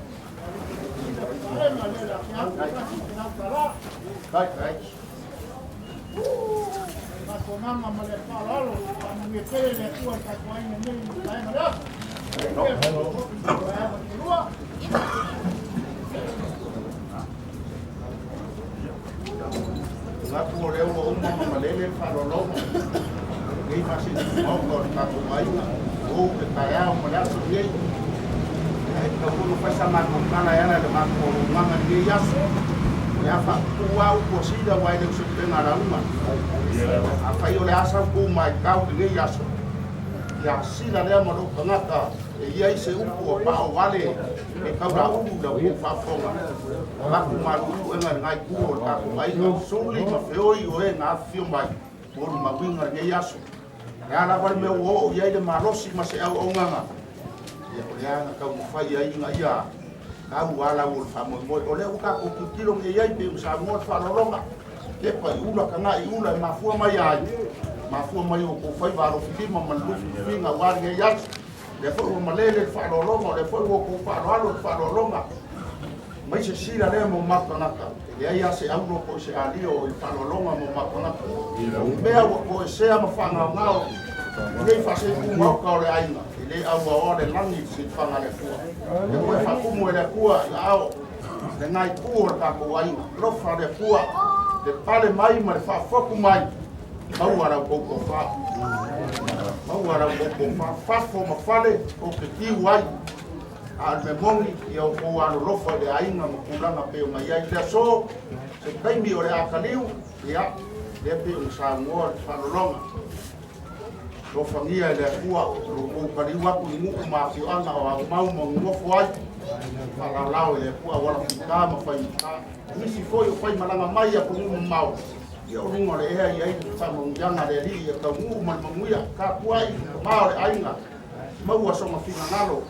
Speaker 4: Kai kai. Ngā o leo o uma ma malele whalolonga. Ngei whasini maoka o le tātou aiga. O ke taeao ma le aso nei. E ka kunu whaisa mākou kala e ala le mākou o nganga nei aso. O le afa kua au kua sida wai le usepenga raunga. A whai o le asa ku mai kau ki nei aso. Ia sila lea ma lou tagata e ia i se upu o pao wale e kau ra ulu la ua whaafonga. Maku malu e ngā ngai ku o le tātou aiga. Suli ma feoi o e ngā whio mai. O le mawinga nei aso. Le ala wale mea o o ia i le malosi ma se au au nganga. Ia o le anga kau mwhai ai ngā ia. Kau ala o le whamoemoe. O le uka ko kutilo nge iai pe usa mua te whalolonga. Ke pa i ula ka ngā i ula e mafua mai ai. Mafua mai o ko whai waro filima ma lufi finga wari nge aso. Le foi o malele le whalolonga, o le foi o ko whaloalo le whalolonga. Mai se sila lea mo makanaka. E leai a se aulo po se alio o i whalolonga mo makanaka. Mea ua ko e sea ma whangau ngao. Nei whase ku mauka o le aina. E le aua o le langi si whanga le kua. Le koe whakumu e le kua i ao. Le ngai ku o le tākou aina. Lofa le kua. Le pale mai ma le whaafoku mai. Maua rau koukou wha. Maua rau koukou wha. Fafo ma fale o ke kiu ai. A le mongi i au kou alo lofa le aina ma kulanga pe o mai ai. Le aso, se kaimi o le akaliu, ia, le pe o sa ngoa le whalolonga. Lofangia le akua, lo kou kaliu aku i nguku ma afioanga o au mau ma ngofo ai. Whalalao le akua wala fita ma whai mita. Nisi foi o whai malanga mai a pungu mau. Ia o runga le ea i ai whamangianga le li i a kau ngu ma manguia. Ka kuai, ka mao le ainga. Maua songa finangalo.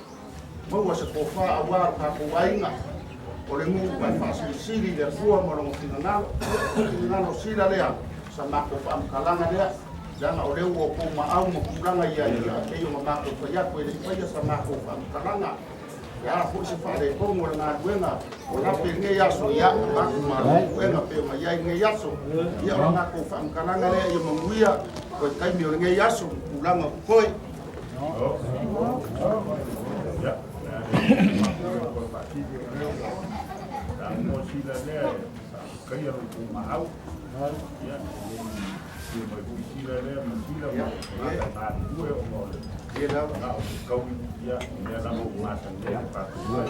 Speaker 4: Maua se kōwha a wā ka kō ainga. O le ngu pai whaasilisili le akua ma longa finangalo. Finangalo sila lea. Sa mako whaamkalanga lea. Langa o leo o kō maau ma kulanga ia ia. Kei o ma mako whaiako e le whaia sa mako whaamkalanga. E ala foi se whaare kongo le ngā ruenga. O lape ngei aso ia maku ma ruenga pe o mai ai ngei aso. Ia o ngā kō whaamkalanga lea ia manguia. Koe kaimi o le ngei aso kulanga koe.
Speaker 1: Ya. Mo sila lea kaya ro ku maau. Ya. Ia mai ku sila lea ma sila ma ta ue o mo le. Ia la na o kau ia ia la mo mata lea pa ku ue.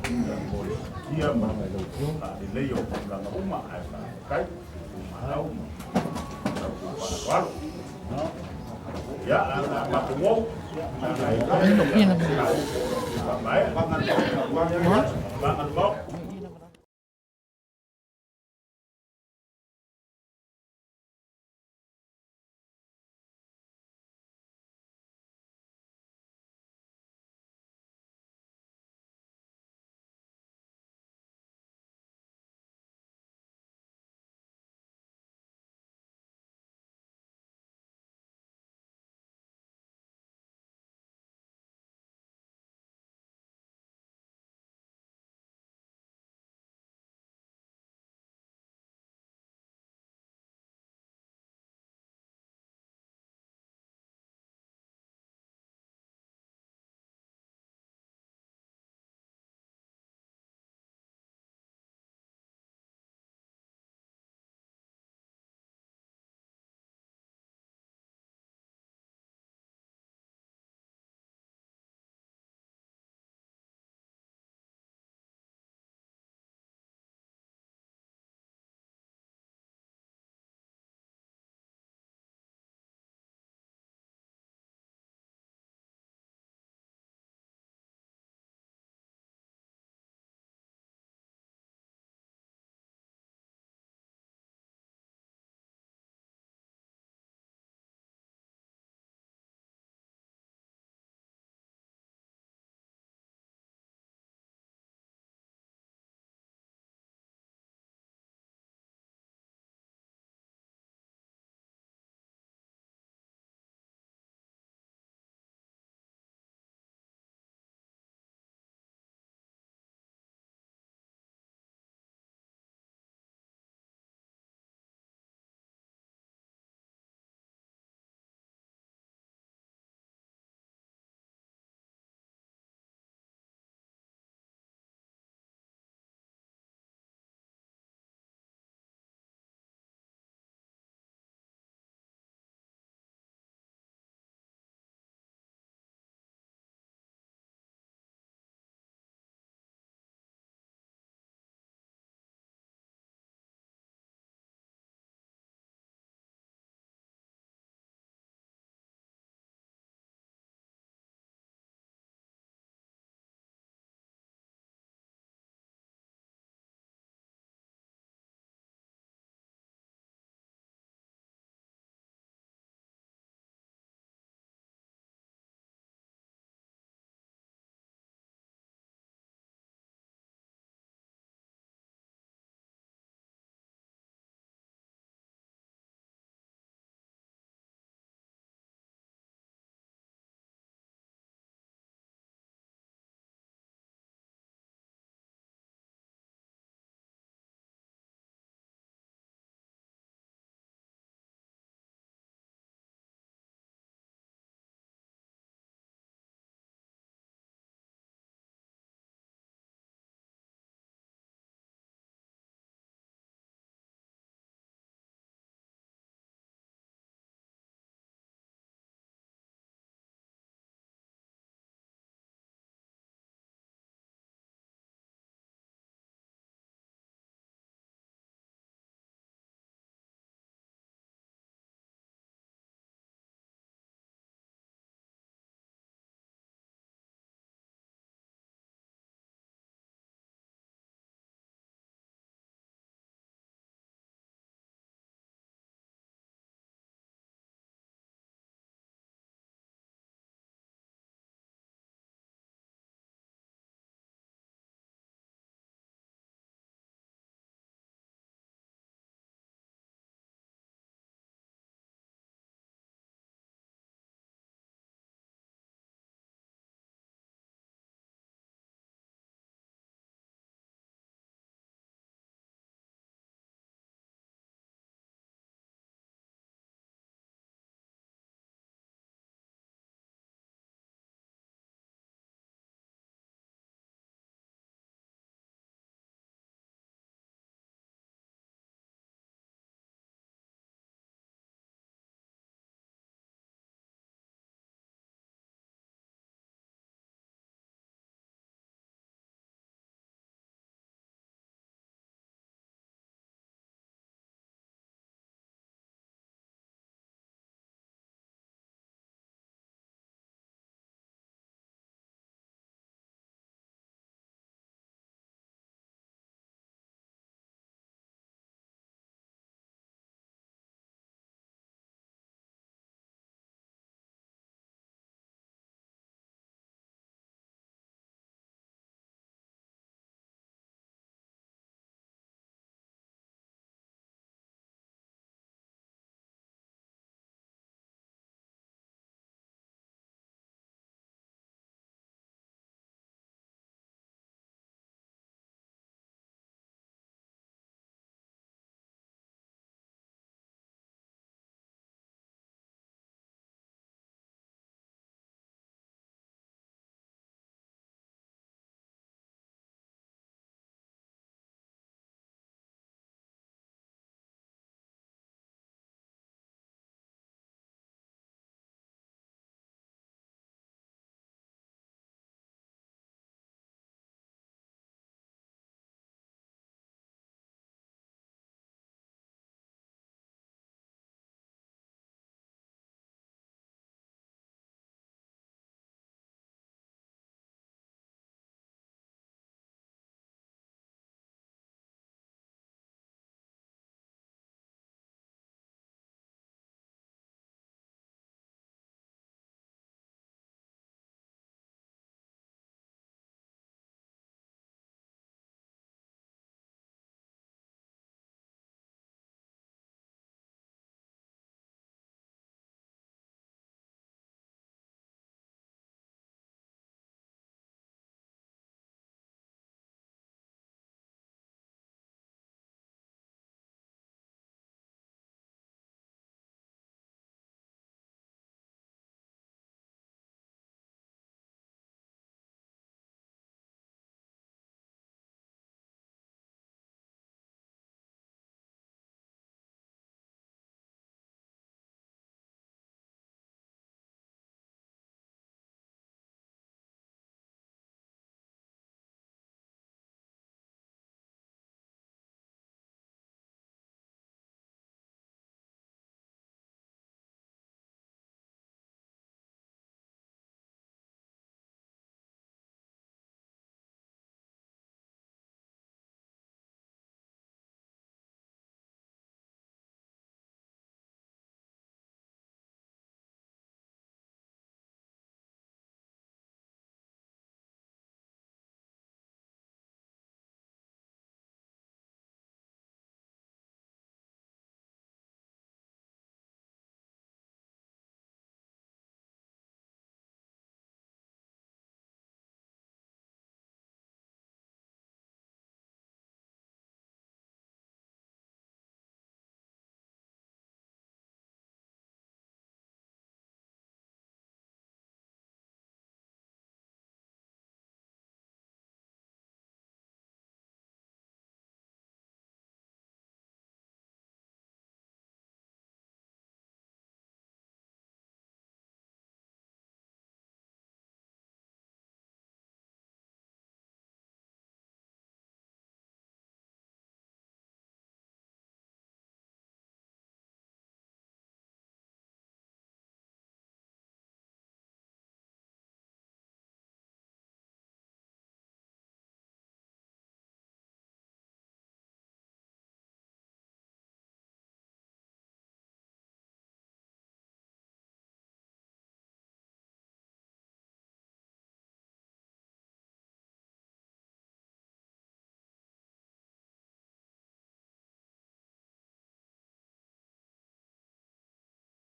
Speaker 1: Ia mo le ia ma a le lei o langa uma ai pa kai ku maau ma. Ta ku pa walo. Ya, ma ku mo.